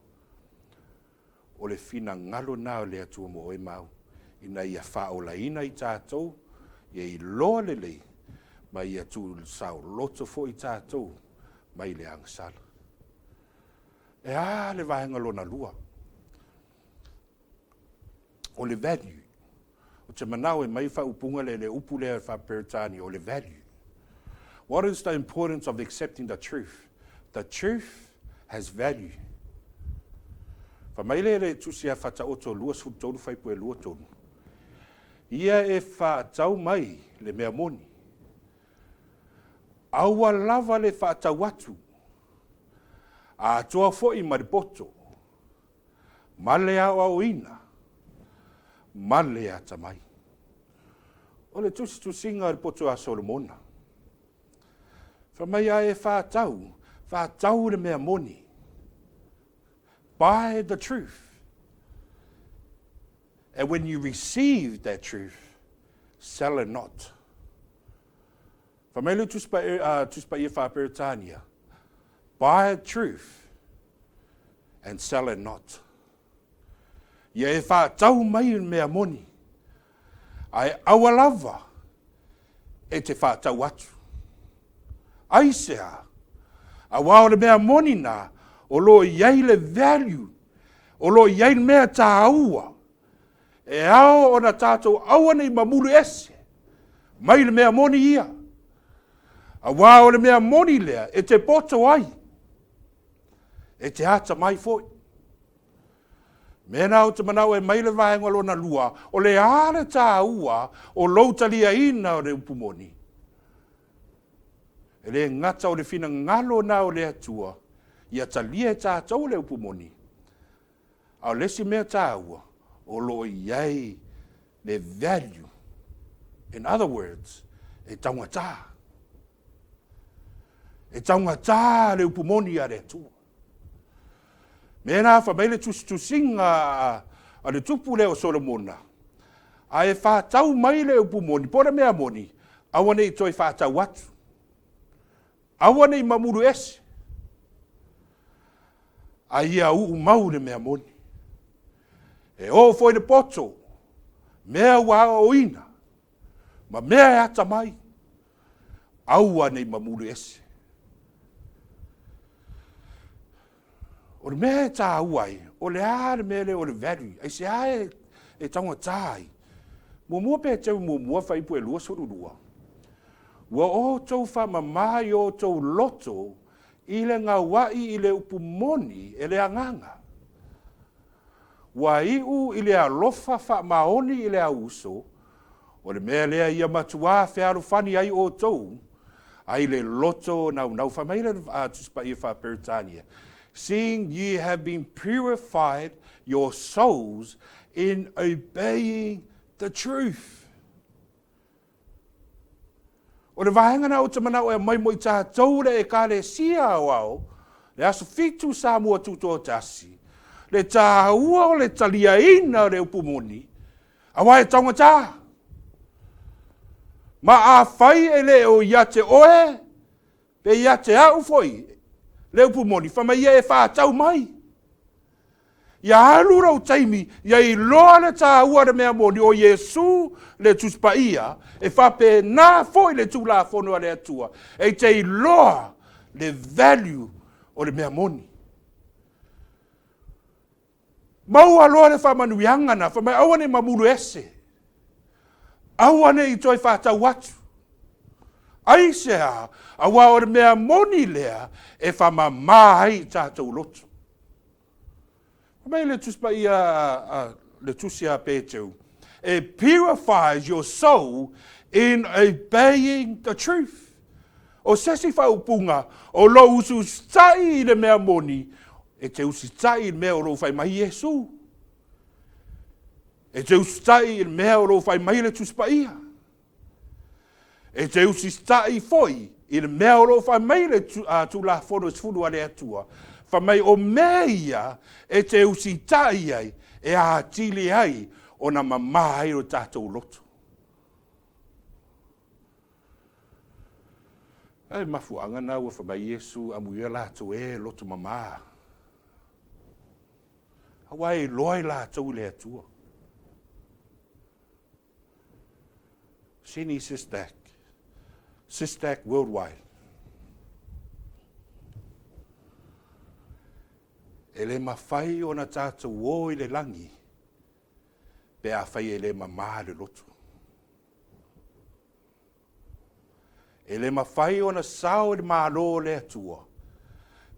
o le finagalo lena o le Atua mo oe ma au, ina ia faaolaina i tatou, ia iloa lelei, ma ia tuusaoloto foi tatou mai le agasala. E a le vaega lona lua? O le value. Ou te manao e mai faaupuga lea, le upu lea faa-Peretania, o le value. What is the importance of accepting the truth? The truth has value. Fai mai lea le Tusi a Faataoto 23 fuaiupu e 23. Ia e faatau mai le mea moni. Aua lava le faatau atu, atoa foi ma le poto, ma le aoaoina, ma le atamai. O le tusitusiga o le poto a Solomona. Fai mai a e faatau, faatau le mea moni. Buy the truth. And when you receive that truth, sell it not. Fai mai le Tusi Paia Faa-Peretania, Buy truth and sell it not. Ia e faatau mai le mea moni, ae aua lava e te faatau atu. Aisea? Aua o le mea moni na, o lo o i ai le value, o lo o i ai le mea taua, e ao ona tatou aua ne i mamulu ese mai le mea moni ia. Aua o le mea moni lea e te poto ai, e te atamai foi. Mea na ou te manao e mai le vaega lona lua, o le a le taua o lou taliaina o le upu moni? E le gata o le finagalo na o le Atua, ia talia e tatou le upu moni, a o le isi mea taua, o lo o i ai le value. In other words, e taugata. E taugata le upu moni a le Atua. Mēnā fai mai le tusitusiga a le tupu lea o Solomona, a e whātau mai le upu moni, po o le mea moni, aua ne i toe whātau atu. Aua ne i mamulu ese. A ia uu mau le mea moni. E oo foi le poto, mea ua aoaoina, ma mea e atamai, aua ne i mamulu ese. O le mea e tāua ai, o le a le mea lea o le value, aisea e, e taugata ai. Muamua Peteru muamua fuaiupu e 22, Ua outou faamamā i o outou loto i le gauaʻi i le upu moni e le Agaga. Ua iu i le alofa faamaoni i le auuso, o le mea lea ia matuā fealofani ai outou, a i le loto naunau. Fai mai le Tusi Paia Faa-Peretania, Seeing ye have been purified your souls in obeying the truth. O le vaega lena ou te manao e aumai mo i tatou le Ekalesia Aoao, le Aso Fitu Samoa Tutoatasi, le taua o le taliaina o le upu moni, aua e taugata. Ma afai e le o ia te oe, pe ia te au foi, le upu moni, fai mai ia e faatau mai. Ia alu lou taimi, ia iloa le taua o le mea moni, o Iesu le Tusi Paia, e faapena foi le Tulafono a le Atua, e te iloa le value o le mea moni. Maua loa le faamanuiaga na, fai mai aua ne i mamulu ese, aua ne i toe faatau atu. Aisea? Aua o le mea moni lea e faamama ai i tatou loto. Fai mai le Tusi Paia a le Tusi a Peteru, It purifies your soul in obeying the truth. O se isi faaupuga, o lou usiusitai i le mea moni, e te usitai i le mea o lo o fai mai Iesu. E te usitai i le mea o lo o fai mai le Tusi Paia. E te usitai foi i le mea o lo o fai mai le Tulafono e 10 a le Atua, fai mai o mea ia e te usitai ai e atili ai ona mamā ai o tatou loto. Ai mafuaaga na ua fai mai Iesu, amuia latou e loto mamā. Aua e iloa i latou i le Atua. Sini Sisdac, Sisdac Worldwide. E le mafai ona tatou o i le lagi pe afai e le mamā le loto. E le mafai ona sao i le Malo o le Atua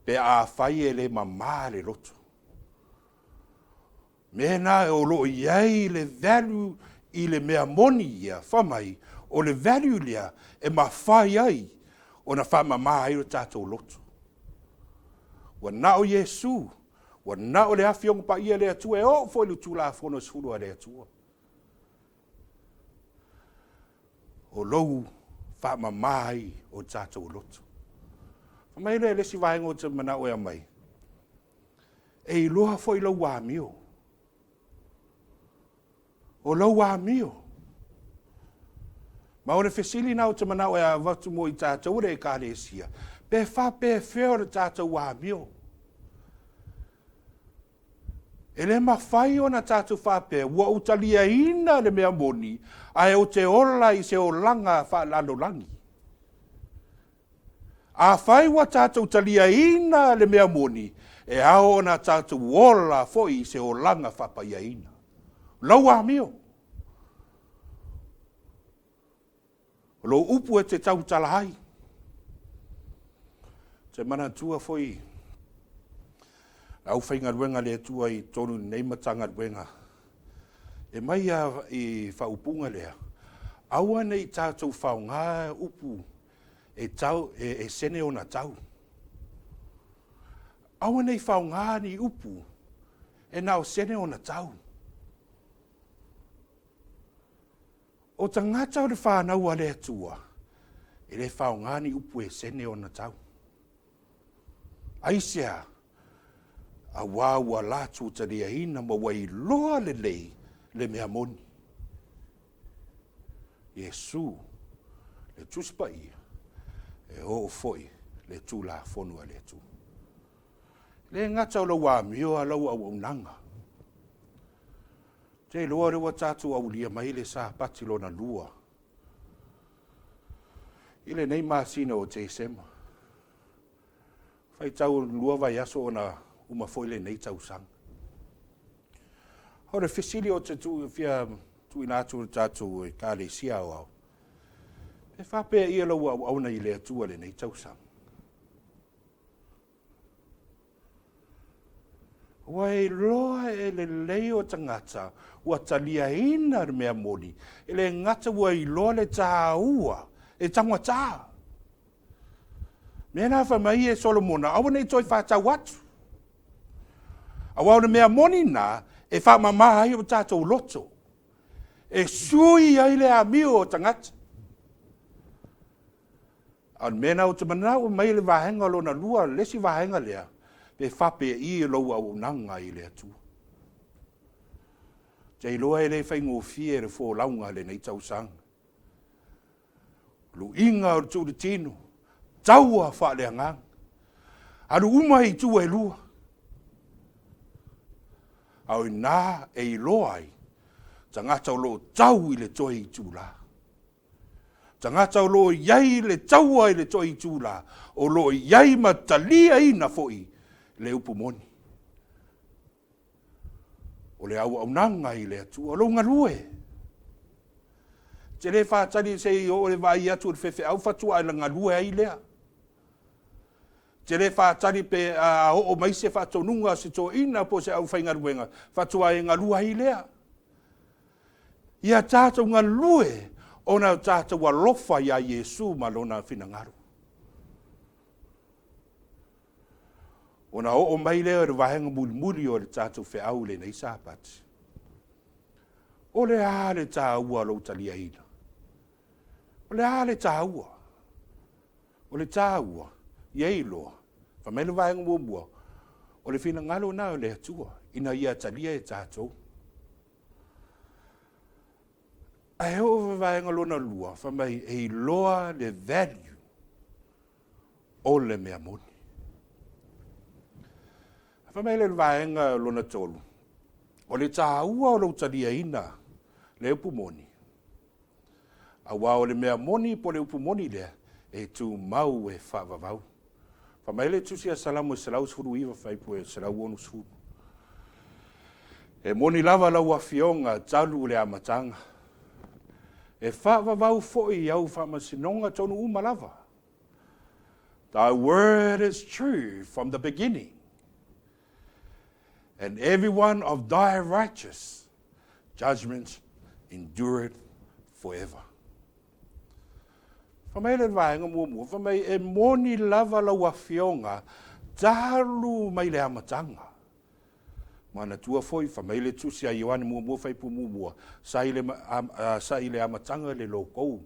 pe afai e le mamā le loto. Mea na o lo o i ai le value i le mea moni ia, fai mai, o le value lea e mafai ai ona faamama ai o tatou loto. Ua na o Iesu, ua na o le Afioga Paia a le Atua e oo foi i le Tulafono e 10 a le Atua. O lou faamama ai o tatou loto. Fai mai lea le isi vaega ou te manao e aumai, e iloa foi lou amio. O lou amio. Ma o le fesili na ou te manao e avatu mo i tatou le Ekalesia, pe faapefea o le tatou amio? E le mafai ona tatou faapea, ua ou taliaina le mea moni, ae ou te ola i se olaga faalalolagi. Afai ua tatou taliaina le mea moni, e ao ona tatou ola foi i se olaga faapaiaina. Lou amio. O lou upu e te tautala ai. Te manatua foi le aufaigaluega a le Atua i totonu i lenei Matagaluega, e mai a i faaupuga lea, aua ne i tatou faoga upu e tau e sene ona tau. Aua ne i faoga ni upu e na o sene ona tau. O tagata o le fanau a le Atua, e le faoga ni upu e sene ona tau. Aisea? Auā ua latou taliaina ma ua iloa lelei le mea moni. Iesu, le Tusi Paia, e oo foi le Tulafono a le Atua. E le gata o lou amio a lau auaunaga. Te iloa lea ua tatou aulia mai le Sapati lona lua i lenei masina o Tesema. Faitau 2 vaiaso ona uma foi lenei tausaga. O le fesili o te fia tuuina atu i le tatou Ekalesia Aoao, pe faapea ia lou auauna i le Atua lenei tausaga? Ua iloa e lelei o tagata ua taliaina le mea moni, e le gata ua iloa le tāua e taugata. Mea na fai mai e Solomona, aua ne i toe faatau atu. Aua o le mea moni na e faamama ai o tatou loto, e sui ai le amio o tagata. A o le mea lena ou te manao mai le vaega lona lua, le isi vaega lea, pe faapei lou auaunaga i le Atua. Te iloa e le faigofie le folauga lenei tausaga. Luiga o le tuulitino, taua faaleagaga. Alu uma i itu e lua. A o ina e iloa ai tagata o lo o tau i le toe itula. Tagata o lo o i ai le taua i le toe itula, o lo o i ai ma taliaina foi le upu moni. O le auaunaga i le Atua, o lou galue. E te le faatali se i oo e vaai atu i le faifeau faatoa e galue ai lea. E te le faatali pe a oo mai se faatonuga a se toeaina po o se aufaigaluega faatoa e galue ai lea. Ia tatou galue ona o tatou alofa iā Iesu ma Lona finagalo. Ona oo mai lea o le vaega mulimuli o le tatou feau i lenei Sapati. O le a le taua o lou taliaina? O le a le taua? O le taua, ia iloa, fai mai le vaega muamua, o le finagalo lena o le Atua, ina ia talia e tatou. Ae oo i le vaega lona lua, fai mai e iloa le value o le mea moni. Fai mai le vaega lona tolu, o le taua o lou taliaina le upu moni, Aua o le mea moni po o le upu moni lea, e tumau e faavavau. Fai mai le Tusi a Salamo e 119 fuaiupu e 160. E moni lava lau Afioga talu le amataga. E faavavau foi i au faamasinoga tonu uma lava. Thy word is true from the beginning, and every one of thy righteous judgments. endureth forever. Fai mai le vaega muamua, fai mai e moni lava lau afioga talu mai le amataga. Manatua foi, fai mai le tusi a Ioane muamua faipu muamua, sa i le, sa i le amataga le logou.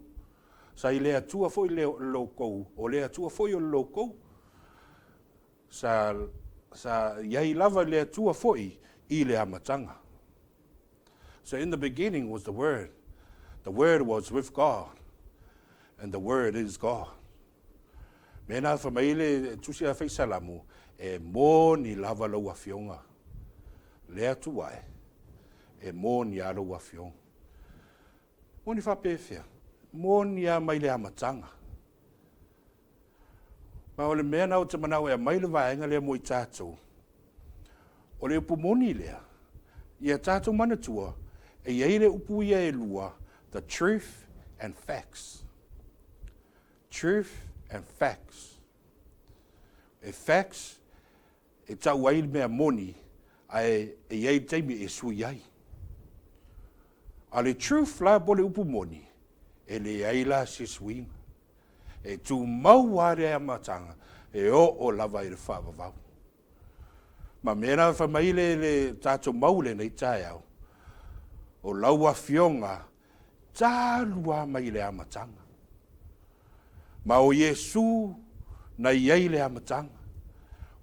Sa i le Atua foi le logou, o le Atua foi o le logou. Sa, sa i ai lava le Atua foi i le amataga. So in the beginning was the Word. The Word was with God. And the Word is God. Mena fai mai le tusi a Faisalamu, e moni lava lau afioga. Le Atua e, e moni a lau afioga. Moni faapefea, moni a mai le amataga. Ma o le mea na ou te manao e aumai le vaega lea mo i tatou, o le upu moni lea, ia tatou manatua, e i ai le upu ia e lua, the truth and facts. Truth and facts. E facts, e tau ai le mea moni, ae e i ai le taimi e sui ai. A le truth la po le upu moni, e leai la se suiga. E tumau lava le amataga, e oo lava i le faavavau. Ma mea la fai mai le, le tatou mau lenei taeao, o lau afioga talu lava mai le amataga. Ma o Iesu na i ai le amataga.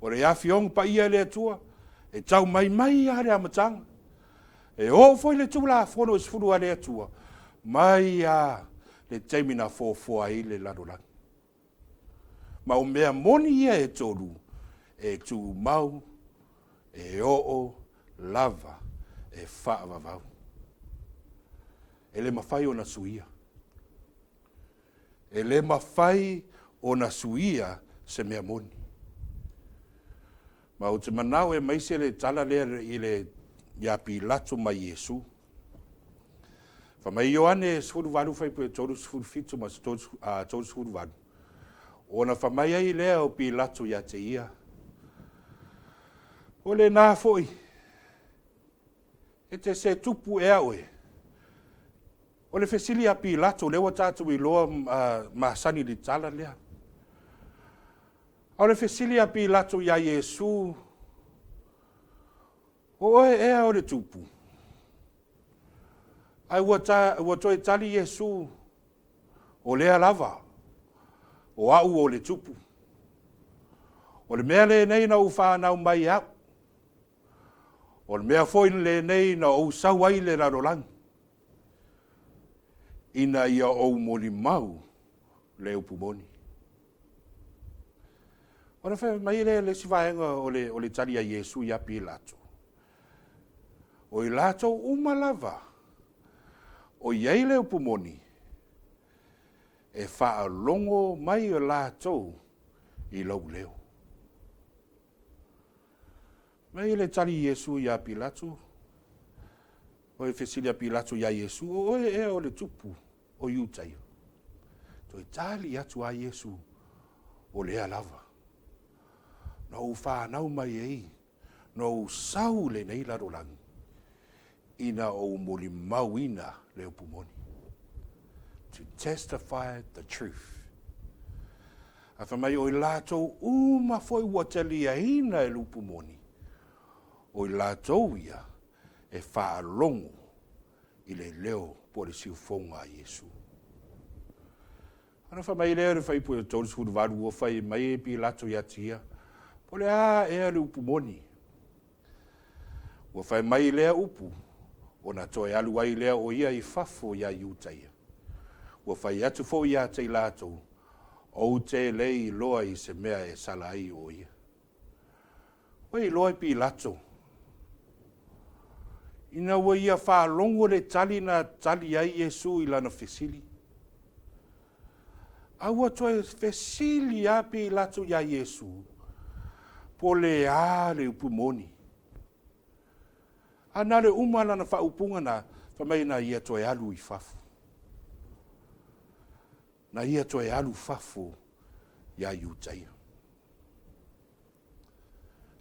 O le afioga paia e le Atua, e tau mai mai lava le amataga. E oo foi le Tulafono e 10 a le Atua, mai lava le taimi na foafoa ai le lalolagi. Ma o mea moni ia e tolu, e tumau, e oo lava, e faavavau. E le mafai ona suia. E le mafai ona suia se mea moni. Ma ou te manao e aemaise le tala lea i le ia Pilato ma Iesu. Fai mai Ioane 18 fuaiupu e 37 ma 38, ona fai mai ai lea o Pilato ia te ia, O lena foi, e te se tupu ea oe? O le fesili a Pilato, lea ua tatou iloa masani i le tala lea. A o le fesili a Pilato iā Iesu, O oe ea o le tupu? Ae ua, ta, ua toe tali Iesu, O lea lava, o au o le tupu. O le mea lenei na ou fanau mai au. O le mea foi lenei na ou sau ai le lalolagi, ina ia ou molimau le upu moni. Ona fai mai lea le isi vaega o le, o le tali a Iesu iā Pilato. O i latou uma lava o i ai le upu moni, e faalogo mai latou i lou leo. Mai le tali Iesu iā Pilato, o e fesili a Pilato iā Iesu, o oe ea o le tupu o Iutaia? Toe tali atu a Iesu, o lea lava. Na ou fanau mai ai, na ou sau lenei lalolagi, ina ou molimauina le upu moni. To testify the truth. A fai mai o i latou uma foi ua taliaina e le upu moni, o i latou ia e faalogo i le leo po o le siufogoga a Iesu. Ona fai mai lea o le fuaiupu e 38, ua fai mai e Pilato ia te ia, Po o le a ea le upu moni? Ua fai mai lea upu, ona toe alu ai lea o ia i fafo iā Iutaia. Ua fai atu foi ia te i latou, Ou te le iloa i se mea e sala ai o ia. Ua iloa e Pilato, ina ua ia faalogo le tali na tali ai Iesu i lana fesili. A ua toe fesili lava Pilato iā Iesu, po le a le upu moni. A na le uma lana faaupuga na, fai mai na ia toe alu i fafo. Na ia toe alu fafo iā Iutaia.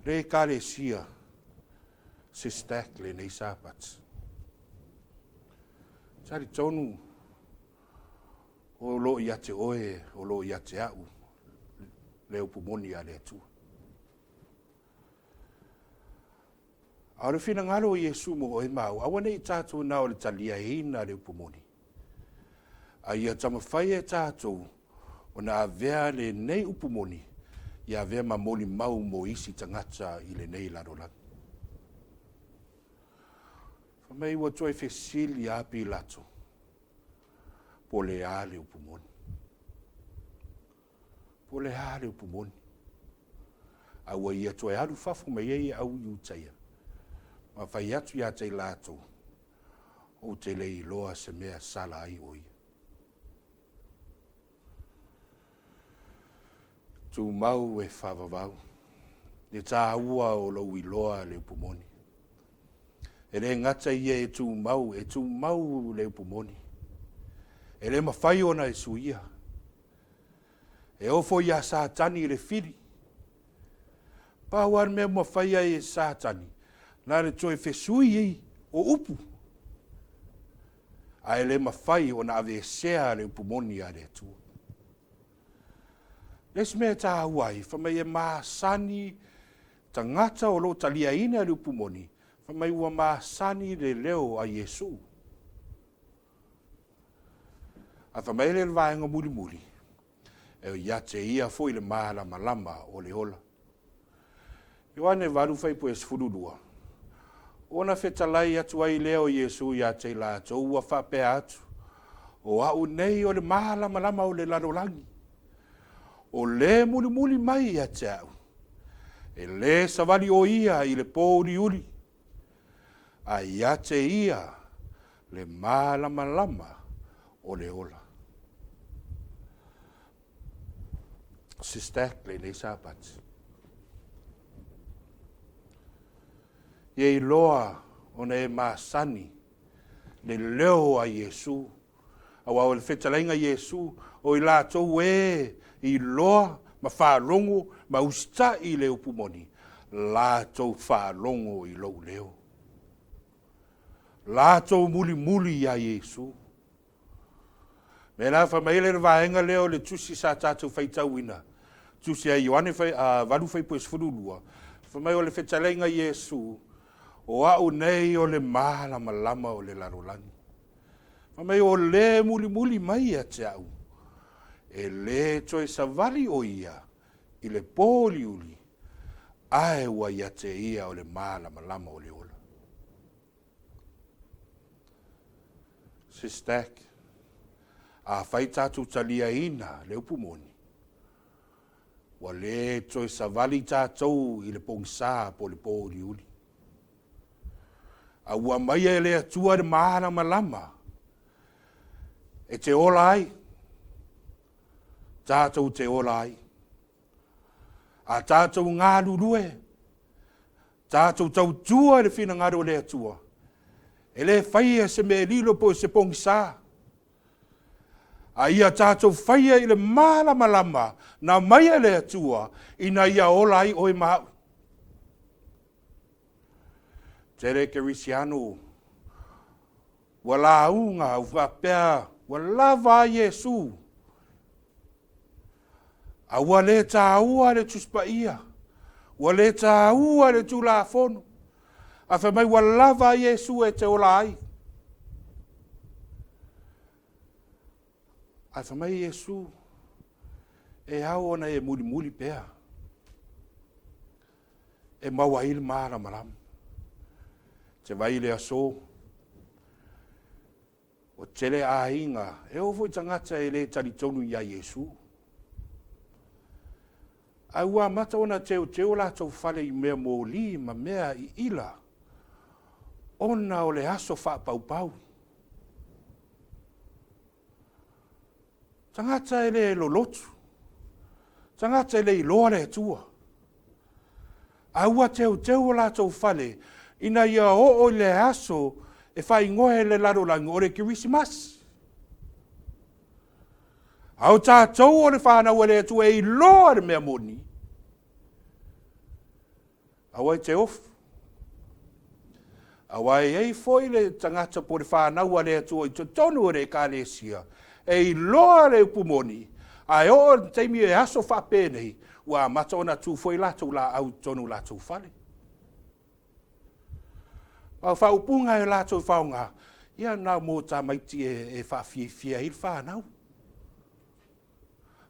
Le Ekalesia se stack lenei Sapati. Talitonu o lo o ia te oe, o lo o ia te a'u le upu moni a le Atua. A o le finagalo o Iesu mo oe ma au, aua ne i tatou na o le taliaina le upu moni, a ia taumafai e tatou ona avea lenei upu moni ia avea ma molimau mo isi tagata i lenei lalolagi. Fai mai ua toe fesili a Pilato, po o le a le upu moni. Po o le a le upu moni. A ua ia toe alu fafo mai ai au Iutaia, ma fai atu ia te i latou, ou te le iloa se mea sala ai o ia. Tumau e faavavau le taua o lou iloa le upu moni. E le gata ia e tumau, e tumau le upu moni. E le mafai ona e suia. E ofo iā Satani i le fili. Pau lava le mea ua mafai ai e Satani, na le toe fesui ai o upu. Ae le mafai ona aveesea le upu moni a le Atua. Le isi mea e taua ai, fai mai e masani tagata o lo o taliaina le upu moni, fai mai ua masani le leo a Iesu. A fai mai le vaega mulimuli, e ia te ia foi le malamalama o le ola. Ioane 8 fuaiupu 12, Ona fetalai atu ai lea o Iesu ia te i latou ua faapea atu, O a'u nei o le malamalama o le lalolagi, o le mulimuli mai ia te a'u, e lē savali o ia i le pōuliuli, a ia te ia le malamalama o le ola. Sister lenei Sapati. Ia iloa ona e masani le leo a Iesu, aua o le fetalaiga Iesu, o i latou e iloa ma faalogo ma usitai i le upu moni, latou faalogo i lou leo. Latou mulimuli iā Iesu. Mea la fai mai le vaega lea o le tusi sa tatou faitauina, tusi a Ioane 8 fuaiupu 12, fai mai o le fetalaiga Iesu, o a'u nei o le malamalama o le lalolagi. Fai mai o le mulimuli mai ia te a'u, e lē toe savali o ia i le pōuliuli, ae ua ia te ia o le malamalama o le ola. Sistack, afai tatou taliaina le upu moni, ua lē toe savali tatou i le pogisā po o le pōuliuli. A ua aumaia e le Atua le malamalama e te ola ai, tatou te ola ai. A tatou galulue, tatou tautua i le finagalo o le Atua, e lē faia se mea lilo po o se pogisā, a ia tatou faia i le malamalama na aumaia e le Atua ina ia ola ai oe ma a'u. Tele Kerisiano ua lauga ua faapea ua lava a Iesu, a ua lē taua le Tusi Paia, ua lē taua le Tulafono, a fai mai ua lava a Iesu e te ola ai. Ae fai mai Iesu, e ao ona e mulimuli pea e maua ai le malamalama. Te vai i le aso, ua tele aiga, e oo foi tagata e le talitonu iā Iesu. Ae ua amata ona teuteu o latou fale i mea moli ma mea iila, ona o le aso faapaupau. Tagata e le lolotu, tagata e le iloa le Atua. A ua teuteu o latou fale ina ia oo i le aso e faaigoa e le lalolagi o le Kerisimasi. A o tatou o le fanau a le Atua e iloa le mea moni, aua e te ofu. Aua e i ai foi le tagata po o le fanau a le Atua i totonu o le Ekalesia e iloa le upu moni, ae oo i le taimi e aso faapenei, ua amata ona tu foi latou laau i totonu o latou fale. A o faaupuga e latou faaaoga, ia na mo tamaiti e faafiafia ai le fanau.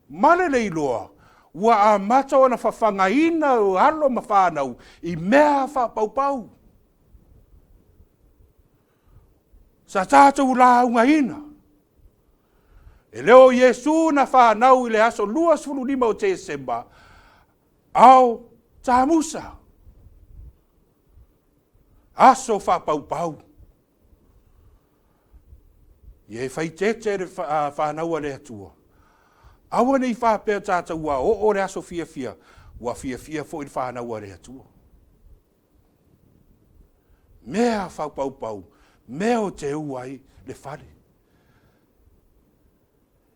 Ma le le iloa, ua amata ona fafagaina alo ma fanau i mea faapaupau. Sa tatou laugaina. E le o Iesu na fanau i le aso 25 o Tesema, ao Tamusa. Aso faapaupau. Ia e faitete le fanau a le Atua. Aua ne i faapea tatou ua oo le aso fiafia, ua fiafia foi le fanau a le Atua. Mea faapaupau, mea o teu ai le fale.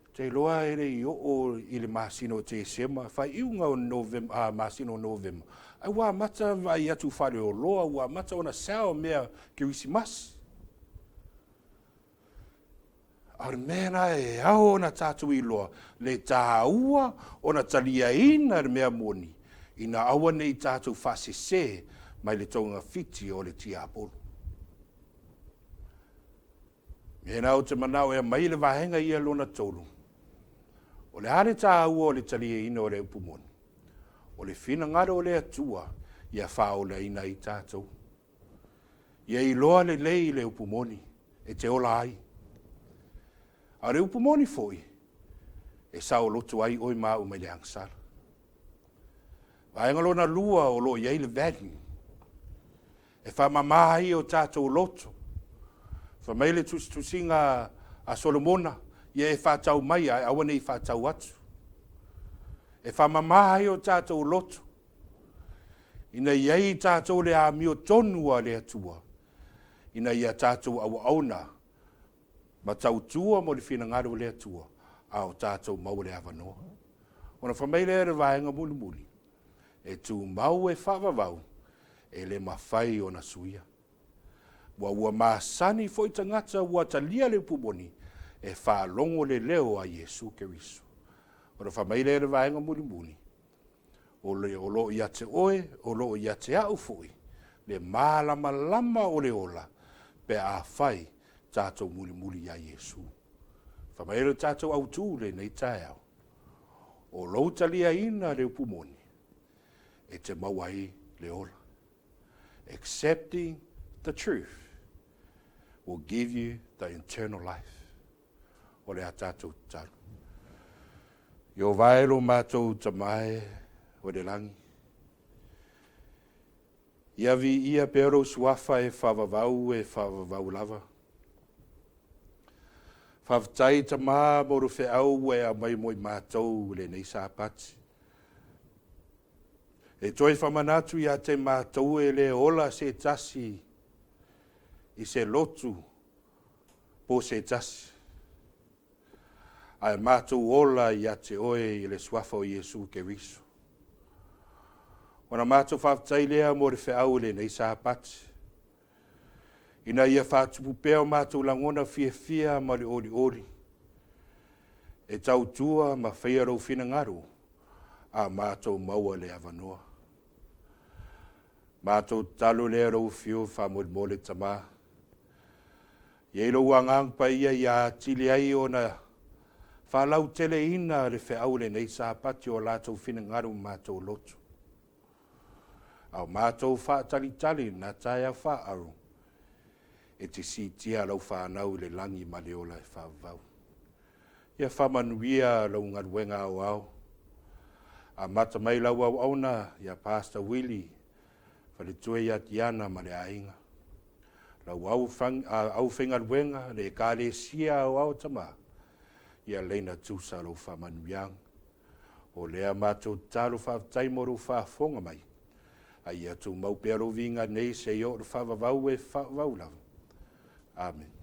Ou te iloa e le i oo i le masina o Tesema, faaiuga o Novema, masina o Novema, ae ua amata vaai atu i faleoloa, ua amata ona sell mea Kerisimasi. A o le mea lena e ao ona tatou iloa, le taua ona taliaina le mea moni, ina aua ne i tatou faasese mai le togafiti o le tiapolo. Mea ou te manao e aumai le vaega ia lona tolu, o le a le taua o le taliaina o le upu moni? O le finagalo o le Atua ia faaolaina ai tatou. Ia iloa lelei le upu moni e te ola ai. A o le upu moni foi, e saoloto ai oe ma au mai le agasala. Vaega lona lua o lo o i ai le value e faamama ai o tatou loto. Fai mai le tusitusiga a Solomona, ia e faatau mai ae aua ne i faatau atu. E faamama ai o tatou loto, ina ia i ai tatou le amiotonu a le Atua, ina ia tatou auauna ma tautua mo le finagalo o le Atua, a o tatou maua le avanoa. Ona fai mai lea i le vaega mulimuli, e tumau e faavavau, e le mafai ona suia. Ua ua masani foi tagata ua talia le upu moni, e faalogo le leo a Iesu Keriso. Ona fai mai lea i le vaega mulimuli, o le o lo o ia te oe, o lo o ia te au foi, le malamalama o le ola, pe afai tatou mulimuli iā Iesu. Fai mai le tatou autu lenei taeao, o lou taliaina le upu moni, e te maua ai le ola. Accepting the truth will give you the eternal life. O le a tatou tatalo. Ieova e lo matou Tama e o le lagi, ia viia pea lou suafa e faavavau e faavavau lava. Faafetai Tama mo le feau ua e aumai mo i matou i lenei Sapati. E toe faamanatu ia te matou e le ola se tasi i se lotu po o se tasi, ae matou ola ia te oe i le suafa o Iesu Keriso. Ona matou faafetai lea mo le feau i lenei Sapati, ina ia faatupu pea o matou lagona fiafia ma le olioli, e tautua ma faia lou finagalo a matou maua le avanoa. Matou tatalo lea lou afio faamolemole Tama, i ai lou Agaga Paia ia atili ai ona faalauteleina le feau lenei Sapati o latou finagalo ma matou loto. A o matou faatalitali na taeao faaaro e te siitia lau fanau i le lagi ma le ola e faavavau. Ia faamanuia lau galuega aoao. Amata mai lau auauna ia Pastor Willie, faletua ia Tiana ma le aiga. Lau aufaigaluega, le Ekalesia aoao Tama, ia laina tusa lou faamanuiaga. O lea matou tatalo faafetai mo lou faafofoga mai. A ia tumau pea lou viiga nei seia oo i le faavavau e faavavau lava. Amene.